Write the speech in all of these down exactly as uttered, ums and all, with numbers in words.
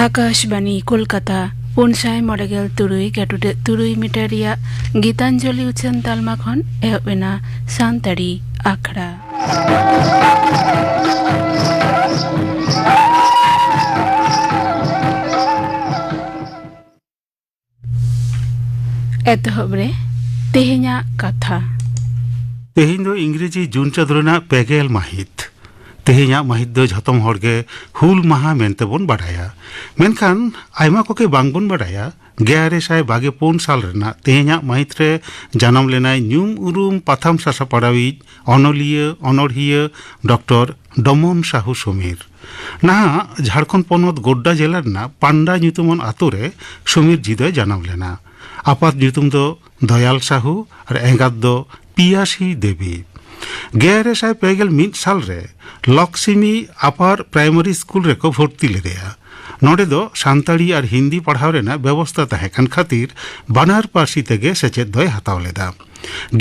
ᱟᱠᱟᱥᱵᱟᱱᱤ ᱠᱳᱞᱠᱟᱛᱟ, ᱯᱩᱱ ᱥᱟᱭ ᱢᱚᱬᱮ ᱜᱮᱞ ᱛᱩᱨᱩᱭ ᱜᱮᱴᱩᱰᱟᱹᱜ ᱛᱩᱨᱩᱭ ᱢᱤᱴᱟᱨ ᱨᱮᱭᱟᱜ ᱜᱤᱛᱟᱧᱡᱚᱞᱤ ᱩᱪᱷᱟᱹᱱ ᱛᱟᱞᱢᱟ ᱠᱷᱚᱱ ᱮᱦᱚᱵ ᱮᱱᱟ ᱥᱟᱱᱛᱟᱲᱤ ᱟᱠᱷᱲᱟ᱾ ᱮᱛᱚᱦᱚᱵ ᱨᱮ ᱛᱮᱦᱮᱧᱟᱜ ᱠᱟᱛᱷᱟ᱾ ᱛᱮᱦᱮᱧ ᱫᱚ ᱤᱝᱨᱮᱡᱤ ᱡᱩᱱ ᱪᱟᱸᱫᱳ ᱨᱮᱱᱟᱜ ᱯᱮ ᱜᱮᱞ ᱢᱟᱹᱦᱤᱛ᱾ ᱛᱮᱦᱮᱧᱟᱜ ᱢᱟᱹᱦᱤᱛ ᱫᱚ ᱡᱷᱚᱛᱚᱢ ᱦᱚᱲ ᱜᱮ ᱦᱩᱞ ᱢᱟᱦᱟ ᱢᱮᱱᱛᱮ ᱵᱚᱱ ᱵᱟᱰᱟᱭᱟ᱾ ᱢᱮᱱᱠᱷᱟᱱ ᱟᱭᱢᱟ ᱠᱚᱜᱮ ᱵᱟᱝ ᱵᱚᱱ ᱵᱟᱰᱟᱭᱟ, ᱜᱮᱞ ᱟᱨᱮ ᱥᱟᱭ ᱵᱟᱜᱮ ᱯᱩᱱ ᱥᱟᱞ ᱨᱮᱱᱟᱜ ᱛᱮᱦᱮᱧᱟᱜ ᱢᱟᱹᱦᱤᱛ ᱨᱮ ᱡᱟᱱᱟᱢ ᱞᱮᱱᱟᱭ ᱧᱩᱢ ᱩᱨᱩᱢ ᱯᱟᱛᱷᱟᱢ ᱥᱟᱥᱟᱯᱟᱲᱟᱣᱤᱡ, ᱚᱱᱚᱞᱤᱭᱟᱹ, ᱚᱱᱚᱲᱦᱤᱭᱟᱹ ᱰᱚᱠᱴᱚᱨ ᱰᱚᱢᱚᱱ ᱥᱟᱦᱩ ᱥᱚᱢᱤᱨ᱾ ᱱᱟᱦᱟᱜ ᱡᱷᱟᱲᱠᱷᱚᱸᱰ ᱯᱚᱱᱚᱛ ᱜᱳᱰᱰᱟ ᱡᱮᱞᱟ ᱨᱮᱱᱟᱜ ᱯᱟᱱᱰᱟ ᱧᱩᱛᱩᱢᱟᱱ ᱟᱛᱳ ᱨᱮ ᱥᱚᱢᱤᱨ ᱡᱤ ᱫᱚᱭ ᱡᱟᱱᱟᱢ ᱞᱮᱱᱟ᱾ ᱟᱯᱟᱛ ᱧᱩᱛᱩᱢ ᱫᱚ ᱫᱚᱭᱟᱞ ᱥᱟᱦᱩ ᱟᱨ ᱮᱸᱜᱟᱛ ᱫᱚ ᱯᱤᱭᱟᱥᱤ ᱫᱮᱵᱤ᱾ ᱜᱮᱞ ᱟᱨᱮ ᱥᱟᱭ ᱯᱮ ᱜᱮᱞ ᱢᱤᱫ ᱥᱟᱞ ᱨᱮ ᱞᱚᱠᱥᱤᱢᱤ ᱟᱯᱟᱨ ᱯᱨᱟᱭᱢᱟᱨᱤ ᱥᱠᱩᱞ ᱨᱮᱠᱚ ᱵᱷᱚᱨᱛᱤ ᱞᱮᱫᱮᱭᱟ᱾ ᱱᱚᱰᱮ ᱫᱚ ᱥᱟᱱᱛᱟᱲᱤ ᱟᱨ ᱦᱤᱱᱫᱤ ᱯᱟᱲᱦᱟᱣ ᱨᱮᱱᱟᱜ ᱵᱮᱵᱚᱥᱛᱟ ᱛᱟᱦᱮᱸ ᱠᱟᱱ ᱠᱷᱟᱹᱛᱤᱨ ᱵᱟᱱᱟᱨ ᱯᱟᱹᱨᱥᱤ ᱛᱮᱜᱮ ᱥᱮᱪᱮᱫ ᱫᱚᱭ ᱦᱟᱛᱟᱣ ᱞᱮᱫᱟ᱾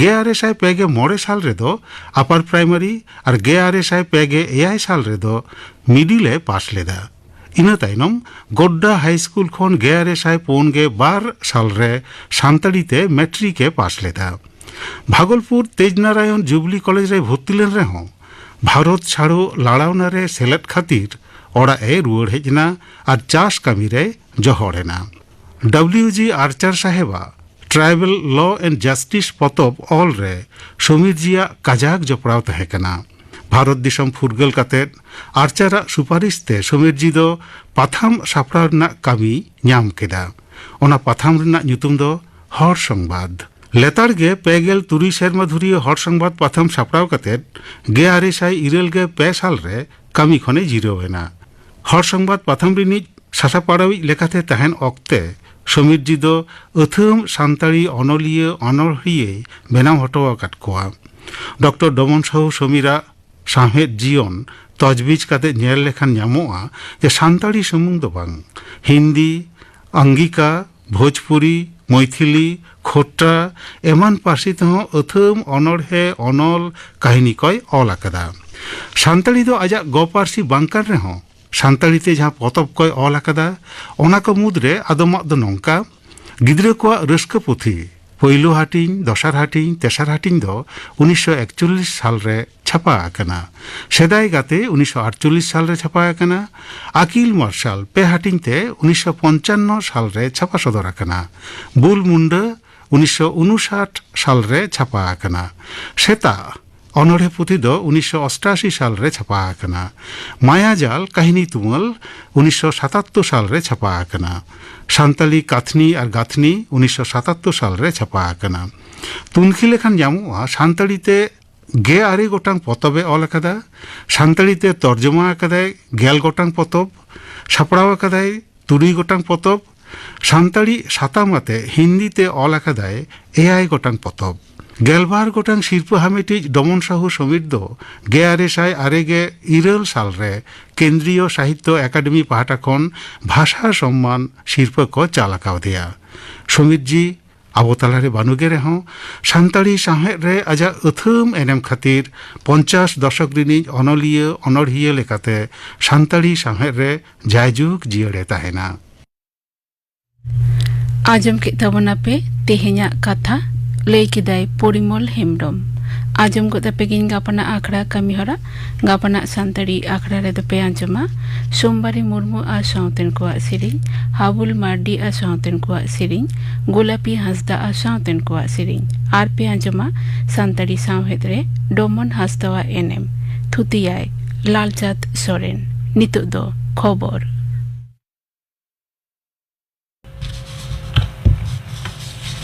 ᱜᱮᱞ ᱟᱨᱮ ᱥᱟᱭ ᱯᱮ ᱜᱮᱞ ᱢᱚᱬᱮ ᱥᱟᱞ ᱨᱮᱫᱚ ᱟᱯᱟᱨ ᱯᱨᱟᱭᱢᱟᱨᱤ ᱟᱨ ᱜᱮᱞ ᱟᱨᱮ ᱥᱟᱭ ᱯᱮ ᱜᱮᱞ ᱮᱭᱟᱭ ᱥᱟᱞ ᱨᱮᱫᱚ ᱢᱤᱰᱤᱞ ᱮ ᱯᱟᱥ ᱞᱮᱫᱟ᱾ ᱤᱱᱟᱹ ᱛᱟᱭᱱᱚᱢ ᱜᱳᱰᱰᱟ ᱦᱟᱭ ᱥᱠᱩᱞ ᱠᱷᱚᱱ ᱜᱮᱞ ᱟᱨᱮ ᱥᱟᱭ ᱯᱩᱱ ᱜᱮᱞ ᱵᱟᱨ ᱥᱟᱞ ᱨᱮ ᱥᱟᱱᱛᱟᱲᱤ ᱛᱮ ᱢᱮᱴᱨᱤᱠ ᱮ ᱯᱟᱥ ᱞᱮᱫᱟ᱾ ᱵᱷᱟᱜᱚᱞᱯᱩᱨ ᱛᱮᱡᱽᱱᱟᱨᱟᱭᱚᱱ ᱡᱩᱵᱞᱤ ᱠᱚᱞᱮᱡᱽ ᱨᱮᱭ ᱵᱷᱚᱨᱛᱤ ᱞᱮᱱ ᱨᱮᱦᱚᱸ, ᱵᱷᱟᱨᱚᱛ ᱪᱷᱟᱲᱚ ᱞᱟᱲᱟᱣᱱᱟ ᱨᱮ ᱥᱮᱞᱮᱫ ᱠᱷᱟᱹᱛᱤᱨ ᱚᱲᱟᱜ ᱮ ᱨᱩᱣᱟᱹᱲ ᱦᱮᱡ ᱮᱱᱟ ᱟᱨ ᱪᱟᱥ ᱠᱟᱹᱢᱤ ᱨᱮ ᱡᱚᱦᱚᱲ ᱮᱱᱟ᱾ ᱰᱟᱵᱞᱤᱭᱩ ᱡᱤ ᱟᱨᱪᱟᱨ ᱥᱟᱦᱮᱵᱟᱜ ᱴᱨᱟᱭᱵᱟᱞ ᱞᱚ ᱮᱱᱰ ᱡᱟᱥᱴᱤᱥ ᱯᱚᱛᱚᱵ ᱚᱞ ᱨᱮ ᱥᱚᱢᱤᱨ ᱡᱤᱭᱟᱜ ᱠᱟᱡᱟᱠ ᱡᱚᱯᱲᱟᱣ ᱛᱟᱦᱮᱸ ᱠᱟᱱᱟ᱾ ᱵᱷᱟᱨᱚᱛ ᱫᱤᱥᱚᱢ ᱯᱷᱩᱨᱜᱟᱹᱞ ᱠᱟᱛᱮ ᱟᱨᱪᱟᱨᱟᱜ ᱥᱩᱯᱟᱨᱤᱥ ᱛᱮ ᱥᱚᱢᱤᱨ ᱡᱤ ᱫᱚ ᱯᱟᱛᱷᱟᱢ ᱥᱟᱯᱲᱟᱣ ᱨᱮᱱᱟᱜ ᱠᱟᱹᱢᱤ ᱧᱟᱢ ᱠᱮᱫᱟ᱾ ᱚᱱᱟ ᱯᱟᱛᱷᱟᱢ ᱨᱮᱱᱟᱜ ᱧᱩᱛᱩᱢ ᱫᱚ ᱦᱚᱲ ᱥᱚᱝᱵᱟᱫ᱾ ᱞᱮᱛᱟᱲ ᱜᱮ ᱯᱮ ᱜᱮᱞ ᱛᱩᱨᱩᱭ ᱥᱮᱨᱢᱟ ᱫᱷᱩᱨᱤᱭᱟᱹ ᱦᱚᱲ ᱥᱚᱝᱵᱟᱫ ᱯᱟᱛᱷᱟᱢ ᱥᱟᱯᱲᱟᱣ ᱠᱟᱛᱮ ᱜᱮᱞ ᱟᱨᱮ ᱥᱟᱭ ᱤᱨᱟᱹᱞ ᱜᱮᱞ ᱯᱮ ᱥᱟᱞ ᱨᱮ ᱠᱟᱹᱢᱤ ᱠᱷᱚᱱᱮ ᱡᱤᱨᱟᱹᱣ ᱮᱱᱟ᱾ ᱦᱚᱲ ᱥᱚᱝᱵᱟᱫ ᱯᱟᱛᱷᱟᱢ ᱨᱤᱱᱤᱡ ᱥᱟᱥᱟᱯᱟᱲᱟᱣᱤᱡ ᱞᱮᱠᱟᱛᱮ ᱛᱟᱦᱮᱱ ᱚᱠᱛᱮ ᱥᱚᱢᱤᱨ ᱡᱤ ᱫᱚ ᱟᱹᱛᱷᱟᱹᱢ ᱥᱟᱱᱛᱟᱲᱤ ᱚᱱᱚᱞᱤᱭᱟᱹ ᱚᱱᱚᱲᱦᱤᱭᱟᱹᱭ ᱵᱮᱱᱟᱣ ᱦᱚᱴᱚ ᱟᱠᱟᱫ ᱠᱚᱣᱟ᱾ ᱰᱚᱠᱴᱚᱨ ᱰᱚᱢᱚᱱ ᱥᱟᱦᱩ ᱥᱚᱢᱤᱨᱟᱜ ᱥᱟᱶᱦᱮᱫ ᱡᱤᱭᱚᱱ ᱛᱚᱡᱽᱵᱤᱡᱽ ᱠᱟᱛᱮ ᱧᱮᱞ ᱞᱮᱠᱷᱟᱱ ᱧᱟᱢᱚᱜᱼᱟ ᱡᱮ ᱥᱟᱱᱛᱟᱲᱤ ᱥᱩᱢᱩᱝ ᱫᱚ ᱵᱟᱝ, ᱦᱤᱱᱫᱤ, ᱟᱝᱜᱤᱠᱟ, ᱵᱷᱳᱡᱽᱯᱩᱨᱤ, ᱢᱚᱭᱛᱷᱤᱞᱤ, ᱠᱷᱳᱴᱴᱟ ᱮᱢᱟᱱ ᱯᱟᱹᱨᱥᱤ ᱛᱮᱦᱚᱸ ᱟᱹᱛᱷᱟᱹᱢ ᱚᱱᱚᱲᱦᱮ, ᱚᱱᱚᱞ, ᱠᱟᱹᱦᱱᱤ ᱠᱚᱭ ᱚᱞ ᱟᱠᱟᱫᱟ᱾ ᱥᱟᱱᱛᱟᱲᱤ ᱫᱚ ᱟᱡᱟᱜ ᱜᱚ ᱯᱟᱹᱨᱥᱤ ᱵᱟᱝ ᱠᱟᱱ ᱨᱮᱦᱚᱸ, ᱥᱟᱱᱛᱟᱲᱤ ᱛᱮ ᱡᱟᱦᱟᱸ ᱯᱚᱛᱚᱵ ᱠᱚᱭ ᱚᱞ ᱟᱠᱟᱫᱟ, ᱚᱱᱟ ᱠᱚ ᱢᱩᱫᱽᱨᱮ ᱟᱫᱚᱢᱟᱜ ᱫᱚ ᱱᱚᱝᱠᱟ: ᱜᱤᱫᱽᱨᱟᱹ ᱠᱚᱣᱟᱜ ᱨᱟᱹᱥᱠᱟᱹ ᱯᱩᱛᱷᱤ, ᱯᱳᱭᱞᱳ ᱦᱟᱹᱴᱤᱧ, ᱫᱚᱥᱟᱨ ᱦᱟᱹᱴᱤᱧ, ᱛᱮᱥᱟᱨ ᱦᱟᱹᱴᱤᱧ ᱫᱚ ᱩᱱᱤᱥᱥᱚ ᱮᱠᱪᱚᱞᱞᱤᱥ ᱥᱟᱞ ᱨᱮ ᱪᱷᱟᱯᱟ ᱟᱠᱟᱱᱟ᱾ ᱥᱮᱫᱟᱭ ᱜᱟᱛᱮ ᱩᱱᱤᱥᱥᱚ ᱟᱴᱪᱚᱞᱞᱤᱥ ᱥᱟᱞ ᱨᱮ ᱪᱷᱟᱯᱟ ᱟᱠᱟᱱᱟ᱾ ᱟᱹᱠᱤᱞ ᱢᱟᱨᱥᱟᱞ ᱯᱮ ᱦᱟᱹᱴᱤᱧ ᱛᱮ ᱩᱱᱤᱥᱥᱚ ᱯᱚᱧᱪᱟᱱᱱᱚ ᱥᱟᱞ ᱨᱮ ᱪᱷᱟᱯᱟ ᱥᱚᱫᱚᱨ ᱟᱠᱟᱱᱟ᱾ ᱵᱩᱞ ᱢᱩᱱᱰᱟᱹ ᱩᱱᱤᱥᱥᱚ ᱩᱱᱩᱥᱟᱴ ᱥᱟᱞ ᱨᱮ ᱪᱷᱟᱯᱟ ᱟᱠᱟᱱᱟ᱾ ᱥᱮᱛᱟᱜ ᱚᱱᱚᱬᱦᱮ ᱯᱩᱛᱷᱤ ᱫᱚ ᱩᱱᱤᱥᱥᱚ ᱚᱥᱴᱟᱥᱤ ᱥᱟᱞ ᱨᱮ ᱪᱷᱟᱯᱟ ᱟᱠᱟᱱᱟ᱾ ᱢᱟᱭᱟᱡᱟᱞ ᱠᱟᱹᱦᱱᱤ ᱛᱩᱢᱟᱹᱞ ᱩᱱᱤᱥᱥᱚ ᱥᱟᱛᱟᱛᱛᱚᱨ ᱥᱟᱞ ᱨᱮ ᱪᱷᱟᱯᱟ ᱟᱠᱟᱱᱟ᱾ ᱥᱟᱱᱛᱟᱲᱤ ᱠᱟᱛᱷᱱᱤ ᱟᱨ ᱜᱟᱹᱛᱷᱱᱤ ᱩᱱᱤᱥᱥᱚ ᱥᱟᱛᱟᱛᱛᱚᱨ ᱥᱟᱞ ᱨᱮ ᱪᱷᱟᱯᱟ ᱟᱠᱟᱱᱟ᱾ ᱛᱩᱱᱠᱷᱤ ᱞᱮᱠᱷᱟᱱ ᱧᱟᱢᱚᱜᱼᱟ, ᱥᱟᱱᱛᱟᱲᱤ ᱛᱮ ᱜᱮ ᱟᱨᱮ ᱜᱚᱴᱟᱝ ᱯᱚᱛᱚᱵ ᱮ ᱚᱞ ᱟᱠᱟᱫᱟ᱾ ᱥᱟᱱᱛᱟᱲᱤ ᱛᱮ ᱛᱚᱨᱡᱚᱢᱟ ᱟᱠᱟᱫᱟᱭ ᱜᱮᱞ ᱜᱚᱴᱟᱝ ᱯᱚᱛᱚᱵ, ᱥᱟᱯᱲᱟᱣ ᱟᱠᱟᱫᱟᱭ ᱛᱩᱨᱩᱭ ᱜᱚᱴᱟᱝ ᱯᱚᱛᱚᱵ᱾ ᱥᱟᱱᱛᱟᱲᱤ ᱥᱟᱛᱟᱢ ᱟᱛᱮ ᱦᱤᱱᱫᱤ ᱛᱮ ᱚᱞ ᱟᱠᱟᱫᱟᱭ ᱮᱭᱟᱭ ᱜᱚᱴᱟᱝ ᱯᱚᱛᱚᱵ᱾ ᱜᱮᱞᱵᱟᱨ ᱜᱚᱴᱟᱝ ᱥᱤᱨᱯᱟᱹ ᱦᱟᱢᱮᱴᱤᱡ ᱰᱚᱢᱚᱱ ᱥᱟᱦᱩ ᱥᱚᱢᱤᱨ ᱫᱚ ᱜᱮᱞ ᱟᱨᱮ ᱥᱟᱭ ᱟᱨᱮ ᱜᱮᱞ ᱤᱨᱟᱹᱞ ᱥᱟᱞ ᱨᱮ ᱠᱮᱱᱫᱨᱤᱭᱚ ᱥᱟᱦᱤᱛᱭᱚ ᱮᱠᱟᱰᱮᱢᱤ ᱯᱟᱦᱴᱟ ᱠᱷᱚᱱ ᱵᱷᱟᱥᱟ ᱥᱚᱢᱢᱟᱱ ᱥᱤᱨᱯᱟᱹ ᱠᱚ ᱪᱟᱞ ᱟᱠᱟᱣᱫᱮᱭᱟ᱾ ᱥᱚᱢᱤᱨ ᱡᱤ ᱟᱵᱚ ᱛᱟᱞᱟᱨᱮ ᱵᱟᱹᱱᱩᱜᱮ ᱨᱮᱦᱚᱸ, ᱥᱟᱱᱛᱟᱲᱤ ᱥᱟᱶᱦᱮᱫ ᱨᱮ ᱟᱡᱟᱜ ᱟᱹᱛᱷᱟᱹᱢ ᱮᱱᱮᱢ ᱠᱷᱟᱹᱛᱤᱨ ᱯᱚᱧᱪᱟᱥ ᱫᱚᱥᱚᱠ ᱨᱤᱱᱤᱡ ᱚᱱᱚᱞᱤᱭᱟᱹ ᱚᱱᱚᱲᱦᱤᱭᱟᱹ ᱞᱮᱠᱟᱛᱮ ᱥᱟᱱᱛᱟᱲᱤ ᱥᱟᱶᱦᱮᱫ ᱨᱮ ᱡᱟᱭᱡᱩᱜᱽ ᱡᱤᱭᱟᱹᱲᱮ ᱛᱟᱦᱮᱱᱟ᱾ ᱟᱸᱡᱚᱢ ᱠᱮᱫ ᱛᱟᱵᱚᱱᱟᱯᱮ ᱛᱮᱦᱮᱧᱟᱜ ᱠᱟᱛᱷᱟ, ᱞᱟᱹᱭ ᱠᱮᱫᱟᱭ ᱯᱚᱨᱤᱢᱚᱞ ᱦᱮᱢᱵᱨᱚᱢ᱾ ᱟᱸᱡᱚᱢ ᱜᱚᱫ ᱟᱯᱮ ᱜᱤᱧ ᱜᱟᱯᱟᱱᱟᱜ ᱟᱠᱷᱲᱟ ᱠᱟᱹᱢᱤᱦᱚᱨᱟ᱾ ᱜᱟᱯᱟᱱᱟᱜ ᱥᱟᱱᱛᱟᱲᱤ ᱟᱠᱷᱲᱟ ᱨᱮᱫᱚ ᱯᱮ ᱟᱸᱡᱚᱢᱟ ᱥᱳᱢᱵᱟᱨᱤ ᱢᱩᱨᱢᱩ ᱟᱨ ᱥᱟᱶᱛᱮᱱ ᱠᱚᱣᱟᱜ ᱥᱮᱨᱮᱧ, ᱦᱟᱵᱩᱞ ᱢᱟᱨᱰᱤ ᱟᱨ ᱥᱟᱶᱛᱮᱱ ᱠᱚᱣᱟᱜ ᱥᱮᱨᱮᱧ, ᱜᱳᱞᱟᱯᱤ ᱦᱟᱸᱥᱫᱟ ᱟᱨ ᱥᱟᱶᱛᱮᱱ ᱠᱚᱣᱟᱜ ᱥᱮᱨᱮᱧ᱾ ᱟᱨ ᱯᱮ ᱟᱸᱡᱚᱢᱟ ᱥᱟᱱᱛᱟᱲᱤ ᱥᱟᱶᱦᱮᱫ ᱨᱮ ᱰᱚᱢᱚᱱ ᱦᱟᱸᱥᱫᱟᱣᱟᱜ ᱮᱱᱮᱢ᱾ ᱛᱷᱩᱛᱤᱭᱟᱭ ᱞᱟᱞᱪᱟᱸᱫᱽ ᱥᱚᱨᱮᱱ᱾ ᱱᱤᱛᱚᱜ ᱫᱚ ᱠᱷᱚᱵᱚᱨ᱾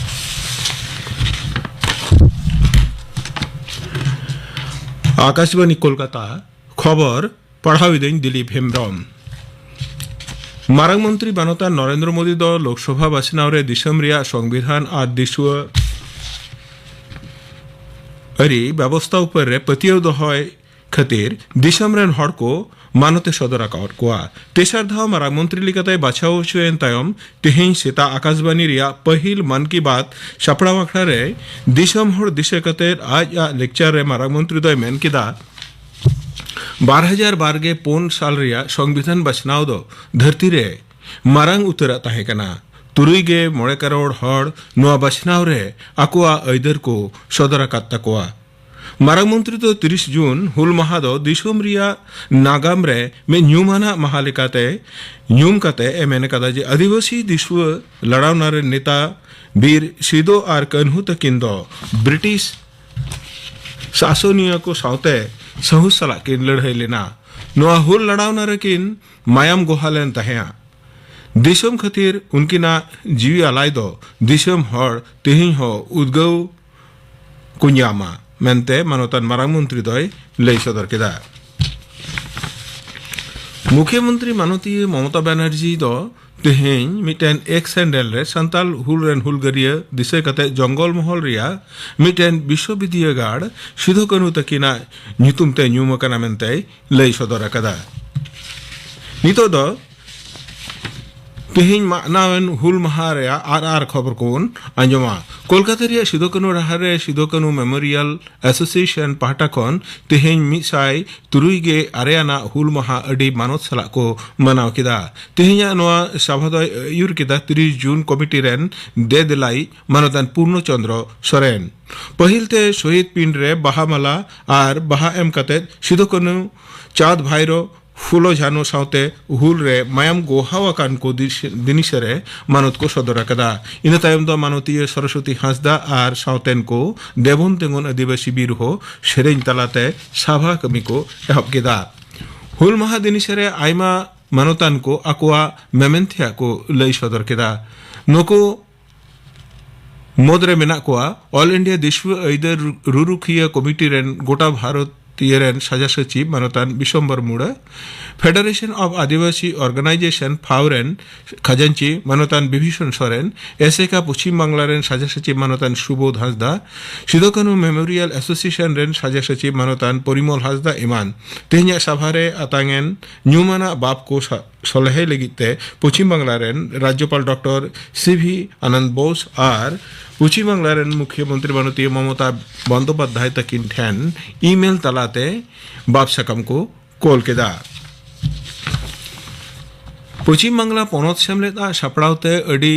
ᱟᱠᱟᱥᱵᱟᱱᱤ ᱠᱳᱞᱠᱟᱛᱟ, ᱠᱷᱚᱵᱚᱨ ᱯᱟᱲᱦᱟᱣ ᱤᱫᱟᱹᱧ ᱫᱤᱞᱤᱯ ᱦᱮᱢᱵᱨᱚᱢ᱾ ᱢᱟᱨᱟᱝ ᱢᱚᱱᱛᱨᱤ ᱢᱟᱱᱚᱛᱟᱱ ᱱᱚᱨᱮᱱᱫᱨᱚ ᱢᱳᱫᱤ ᱫᱚ ᱞᱳᱠᱥᱚᱵᱷᱟ ᱵᱟᱪᱷᱱᱟᱣ ᱨᱮ ᱫᱤᱥᱚᱢ ᱨᱮᱭᱟᱜ ᱥᱚᱝᱵᱤᱫᱷᱟᱱ ᱟᱨ ᱫᱤᱥᱩᱣᱟᱹ ᱟᱹᱨᱤ ᱵᱮᱵᱚᱥᱛᱷᱟ ᱩᱯᱚᱨ ᱨᱮ ᱯᱟᱹᱛᱭᱟᱹᱣ ᱫᱚᱦᱚᱭ ᱠᱷᱟᱹᱛᱤᱨ ᱫᱤᱥᱚᱢ ᱨᱮᱱ ᱦᱚᱲ ᱠᱚ ᱢᱟᱱᱚᱛ ᱮ ᱥᱚᱫᱚᱨ ᱟᱠᱟᱣᱟᱫ ᱠᱚᱣᱟ᱾ ᱛᱮᱥᱟᱨ ᱫᱷᱟᱣ ᱢᱟᱨᱟᱝ ᱢᱚᱱᱛᱨᱤ ᱞᱮᱠᱟᱛᱮ ᱵᱟᱪᱷᱟᱣ ᱦᱚᱪᱚᱭᱮᱱ ᱛᱟᱭᱚᱢ ᱛᱮᱦᱮᱧ ᱥᱮᱛᱟᱜ ᱟᱠᱟᱥᱵᱟᱱᱤ ᱨᱮᱭᱟᱜ ᱯᱟᱹᱦᱤᱞ ᱢᱟᱱ ᱠᱤ ᱵᱟᱛ ᱥᱟᱯᱲᱟᱣ ᱟᱠᱷᱲᱟ ᱨᱮ ᱫᱤᱥᱚᱢ ᱦᱚᱲ ᱫᱤᱥᱟᱹ ᱠᱟᱛᱮ ᱟᱡ ᱟᱜ ᱞᱮᱠᱪᱟᱨ ᱨᱮ ᱢᱟᱨᱟᱝ ᱢᱚᱱᱛᱨᱤ ᱫᱚᱭ ᱢᱮᱱ ᱠᱮᱫᱟ, ᱵᱟᱨ ᱦᱟᱡᱟᱨ ᱵᱟᱨ ᱜᱮ ᱯᱩᱱ ᱥᱟᱞ ᱨᱮᱭᱟᱜ ᱥᱚᱝᱵᱤᱫᱷᱟᱱ ᱵᱟᱪᱷᱱᱟᱣ ᱫᱚ ᱫᱷᱟᱹᱨᱛᱤ ᱨᱮ ᱢᱟᱨᱟᱝ ᱩᱛᱟᱹᱨᱟᱜ ᱛᱟᱦᱮᱸ ᱠᱟᱱᱟ᱾ ᱛᱩᱨᱩᱭ ᱜᱮ ᱢᱚᱬᱮ ᱠᱟᱨᱳᱲ ᱦᱚᱲ ᱱᱚᱣᱟ ᱵᱟᱪᱷᱱᱟᱣ ᱨᱮ ᱟᱠᱚᱣᱟᱜ ᱟᱹᱭᱫᱟᱹᱨ ᱠᱚ ᱥᱚᱫᱚᱨ ᱟᱠᱟᱫ ᱛᱟᱠᱚᱣᱟ᱾ ᱢᱟᱨᱟᱝ ᱢᱚᱱᱛᱨᱤ ᱫᱚ ᱛᱤᱨᱤᱥ ᱡᱩᱱ ᱦᱩᱞ ᱢᱟᱦᱟ ᱫᱚ ᱫᱤᱥᱚᱢ ᱨᱮᱭᱟᱜ ᱱᱟᱜᱟᱢ ᱨᱮ ᱢᱤᱫ ᱧᱩᱢᱟᱱᱟᱜ ᱢᱟᱦᱟ ᱞᱮᱠᱟᱛᱮ ᱧᱩᱢ ᱠᱟᱛᱮ ᱮ ᱢᱮᱱ ᱠᱟᱫᱟ ᱡᱮ ᱟᱹᱫᱤᱵᱟᱹᱥᱤ ᱫᱤᱥᱩᱣᱟᱹ ᱞᱟᱲᱟᱣᱱᱟ ᱨᱮᱱ ᱱᱮᱛᱟ ᱵᱤᱨ ᱥᱤᱫᱚ ᱟᱨ ᱠᱟᱹᱱᱦᱩ ᱛᱟᱹᱠᱤᱱ ᱫᱚ ᱵᱨᱤᱴᱤᱥ ᱥᱟᱥᱚᱱᱤᱭᱟᱹ ᱠᱚ ᱥᱟᱶᱛᱮ ᱥᱟᱹᱦᱩᱥ ᱥᱟᱞᱟᱜ ᱠᱤᱱ ᱞᱟᱹᱲᱦᱟᱹᱭ ᱞᱮᱱᱟ᱾ ᱱᱚᱣᱟ ᱦᱩᱞ ᱞᱟᱲᱟᱣᱱᱟ ᱨᱮᱠᱤᱱ ᱢᱟᱭᱟᱢ ᱜᱚᱦᱟ ᱞᱮᱱ ᱛᱟᱦᱮᱸᱫ᱾ ᱫᱤᱥᱚᱢ ᱠᱷᱟᱹᱛᱤᱨ ᱩᱱᱠᱤᱱᱟᱜ ᱡᱤᱣᱤ ᱟᱞᱟᱭ ᱫᱚ ᱫᱤᱥᱚᱢ ᱦᱚᱲ ᱛᱮᱦᱮᱧ ᱦᱚᱸ ᱩᱫᱽᱜᱟᱹᱣ ᱠᱚ ᱧᱟᱢᱟ ᱢᱮᱱᱛᱮ ᱢᱟᱱᱚᱛᱟᱱ ᱢᱟᱨᱟᱝ ᱢᱚᱱᱛᱨᱤ ᱫᱚᱭ ᱞᱟᱹᱭ ᱥᱚᱫᱚᱨ ᱠᱮᱫᱟ᱾ ᱢᱩᱠᱷᱭᱚᱢᱚᱱᱛᱨᱤ ᱢᱟᱱᱚᱛᱤᱭᱟᱹ ᱢᱚᱢᱚᱛᱟ ᱵᱟᱱᱟᱨᱡᱤ ᱫᱚ ᱛᱮᱦᱮᱧ ᱢᱤᱫᱴᱮᱱ ᱮᱠᱥ ᱦᱮᱱᱰᱮᱞ ᱨᱮ ᱥᱟᱱᱛᱟᱞ ᱦᱩᱞ ᱨᱮᱱ ᱦᱩᱞᱜᱟᱹᱨᱤᱭᱟᱹ ᱫᱤᱥᱟᱹ ᱠᱟᱛᱮ ᱡᱚᱝᱜᱚᱞ ᱢᱚᱦᱚᱞ ᱨᱮᱭᱟᱜ ᱢᱤᱫᱴᱮᱱ ᱵᱤᱥᱥᱚᱵᱤᱫᱤᱭᱟᱹᱜᱟᱲ ᱥᱤᱫᱷᱩ ᱠᱟᱹᱱᱦᱩ ᱛᱟᱹᱠᱤᱱᱟᱜ ᱧᱩᱛᱩᱢ ᱛᱮ ᱧᱩᱢ ᱟᱠᱟᱱᱟ ᱢᱮᱱᱛᱮᱭ ᱞᱟᱹᱭ ᱥᱚᱫᱚᱨ ᱟᱠᱟᱫᱟ᱾ ᱱᱤᱛᱚᱜ ᱫᱚ ᱛᱮᱦᱮᱧ ᱢᱟᱱᱟᱣᱮᱱ ᱦᱩᱞ ᱢᱟᱦᱟ ᱨᱮᱭᱟᱜ ᱟᱨ ᱟᱨ ᱠᱷᱚᱵᱚᱨ ᱠᱚᱵᱚᱱ ᱟᱸᱡᱚᱢᱟ᱾ ᱠᱳᱞᱠᱟᱛᱟ ᱨᱮᱭᱟᱜ ᱥᱤᱫᱩ ᱠᱟᱹᱱᱦᱩ ᱰᱟᱦᱟᱨ ᱨᱮ ᱥᱤᱫᱩ ᱠᱟᱹᱱᱦᱩ ᱢᱮᱢᱳᱨᱤᱭᱟᱞ ᱮᱥᱳᱥᱤᱭᱮᱥᱚᱱ ᱯᱟᱦᱴᱟ ᱠᱷᱚᱱ ᱛᱮᱦᱮᱧ ᱢᱤᱫ ᱥᱟᱭ ᱛᱩᱨᱩᱭ ᱜᱮ ᱟᱨᱮ ᱟᱱᱟᱜ ᱦᱩᱞ ᱢᱟᱦᱟ ᱟᱹᱰᱤ ᱢᱟᱱᱚᱛ ᱥᱟᱞᱟᱜ ᱠᱚ ᱢᱟᱱᱟᱣ ᱠᱮᱫᱟ᱾ ᱛᱮᱦᱮᱧᱟᱜ ᱱᱚᱣᱟ ᱥᱟᱵᱷᱟ ᱫᱚᱭ ᱟᱹᱭᱩᱨ ᱠᱮᱫᱟ ᱛᱤᱨᱤᱥ ᱡᱩᱱ ᱠᱚᱢᱤᱴᱤ ᱨᱮᱱ ᱫᱮᱫᱮᱞᱟᱭᱤᱡ ᱢᱟᱱᱚᱛᱟᱱ ᱯᱩᱨᱱᱚ ᱪᱚᱸᱫᱽᱨᱚ ᱥᱚᱨᱮᱱ᱾ ᱯᱟᱹᱦᱤᱞ ᱛᱮ ᱥᱚᱦᱤᱫ ᱯᱤᱱ ᱨᱮ ᱵᱟᱦᱟ ᱢᱟᱞᱟ ᱟᱨ ᱵᱟᱦᱟ ᱮᱢ ᱠᱟᱛᱮ ᱥᱤᱫᱩ ᱠᱟᱹᱱᱦᱩ, ᱪᱟᱸᱫᱽ ᱵᱷᱟᱭᱨᱳ, ᱯᱷᱩᱞᱳ ᱡᱷᱟᱱᱳ ᱥᱟᱶᱛᱮ ᱦᱩᱞ ᱨᱮ ᱢᱟᱭᱟᱢ ᱜᱚᱦᱟᱣ ᱟᱠᱟᱱ ᱠᱚ ᱫᱤᱥ-, ᱫᱤᱱᱤᱥᱮ ᱨᱮ ᱢᱟᱱᱚᱛ ᱠᱚ ᱥᱚᱫᱚᱨ ᱟᱠᱟᱫᱟ᱾ ᱤᱱᱟᱹ ᱛᱟᱭᱚᱢ ᱫᱚ ᱢᱟᱱᱚᱛᱤᱭᱟᱹ ᱥᱚᱨᱚᱥᱚᱛᱤ ᱦᱟᱸᱥᱫᱟ ᱟᱨ ᱥᱟᱶᱛᱮᱱ ᱠᱚ ᱫᱮᱵᱚᱱ ᱛᱮᱸᱜᱚᱱ ᱟᱹᱫᱤᱵᱟᱹᱥᱤ ᱵᱤᱨ ᱦᱚᱸ ᱥᱮᱨᱮᱧ ᱛᱟᱞᱟᱛᱮ ᱥᱟᱵᱷᱟ ᱠᱟᱹᱢᱤ ᱠᱚ ᱮᱦᱚᱵ ᱠᱮᱫᱟ᱾ ᱦᱩᱞ ᱢᱟᱦᱟ ᱫᱤᱱᱤᱥᱮ ᱨᱮ ᱟᱭᱢᱟ ᱢᱟᱱᱚᱛᱟᱱ ᱠᱚ ᱟᱠᱚᱣᱟᱜ ᱢᱮᱢᱮᱱ ᱛᱮᱭᱟᱜ ᱠᱚ ᱞᱟᱹᱭ ᱥᱚᱫᱚᱨ ᱠᱮᱫᱟ᱾ ᱱᱩᱠᱩ ᱢᱩᱫᱽᱨᱮ ᱢᱮᱱᱟᱜ ᱠᱚᱣᱟ ᱚᱞ ᱤᱱᱰᱤᱭᱟ ᱫᱤᱥᱩᱣᱟᱹ ᱟᱹᱭᱫᱟᱹᱨ ᱨᱩᱨᱩᱠᱷᱤᱭᱟᱹ ᱠᱚᱢᱤᱴᱤ ᱨᱮᱱ ᱜᱚᱴᱟ ᱵᱷᱟᱨᱚᱛᱤᱭᱟᱹ ᱨᱮᱱ ᱥᱟᱡᱟ ᱥᱚᱪᱤᱵᱽ ᱢᱟᱱᱚᱛᱟᱱ ᱵᱤᱥᱚᱢᱵᱚᱨ ᱢᱩᱲᱟᱹ, ᱯᱷᱮᱰᱟᱨᱮᱥᱚᱱ ᱚᱯᱷ ᱟᱹᱫᱤᱵᱟᱹᱥᱤ ᱚᱨᱜᱟᱱᱟᱭᱡᱮᱥᱚᱱ ᱯᱷᱟᱣ ᱨᱮᱱ ᱠᱷᱟᱡᱟᱱᱪᱤ ᱢᱟᱱᱚᱛᱟᱱ ᱵᱤᱵᱷᱤᱥᱚᱱ ᱥᱚᱨᱮᱱ, ᱮᱥᱮᱠᱟ ᱯᱚᱪᱷᱤᱢ ᱵᱟᱝᱞᱟ ᱨᱮᱱ ᱥᱟᱡᱟ ᱥᱚᱪᱤᱵᱽ ᱢᱟᱱᱚᱛᱟᱱ ᱥᱩᱵᱳᱫᱷ ᱦᱟᱸᱥᱫᱟ, ᱥᱤᱫᱩ ᱠᱟᱹᱱᱦᱩ ᱢᱮᱢᱳᱨᱤᱭᱟᱞ ᱮᱥᱳᱥᱤᱭᱮᱥᱚᱱ ᱨᱮᱱ ᱥᱟᱡᱟ ᱥᱚᱪᱤᱵᱽ ᱢᱟᱱᱚᱛᱟᱱ ᱯᱚᱨᱤᱢᱚᱞ ᱦᱟᱸᱥᱫᱟ ᱮᱢᱟᱱ᱾ ᱛᱮᱦᱮᱧᱟᱜ ᱥᱟᱵᱷᱟ ᱨᱮ ᱟᱛᱟᱝ ᱮᱱ ᱧᱩᱢᱟᱱᱟᱜ ᱵᱟᱯ ᱠᱚ ᱥᱟ-, ᱥᱚᱞᱦᱮ ᱞᱟᱹᱜᱤᱫ ᱛᱮ ᱯᱚᱪᱷᱤᱢ ᱵᱟᱝᱞᱟ ᱨᱮᱱ ᱨᱟᱡᱽᱡᱚᱯᱟᱞ ᱰᱚᱠᱴᱚᱨ ᱥᱤ ᱵᱷᱤ ᱟᱱᱚᱱᱫ ᱵᱳᱥ ᱟᱨ ᱯᱚᱪᱷᱤᱢ ᱵᱟᱝᱞᱟ ᱨᱮᱱ ᱢᱩᱠᱷᱭᱟᱹ ᱢᱚᱱᱛᱨᱤ ᱢᱟᱱᱚᱛᱤᱭᱟᱹ ᱢᱚᱢᱚᱛᱟ ᱵᱚᱱᱫᱳᱯᱟᱫᱽᱫᱷᱟᱭ ᱛᱟᱹᱠᱤᱱ ᱴᱷᱮᱱ ᱤᱢᱮᱞ ᱛᱟᱞᱟᱛᱮ ᱵᱟᱯ ᱥᱟᱠᱟᱢ ᱠᱚ ᱠᱳᱞ ᱠᱮᱫᱟ᱾ ᱯᱚᱪᱷᱤᱢ ᱵᱟᱝᱞᱟ ᱯᱚᱱᱚᱛ ᱥᱮᱢᱞᱮᱫ ᱟᱜ ᱥᱟᱯᱲᱟᱣ ᱛᱮ ᱟᱹᱰᱤ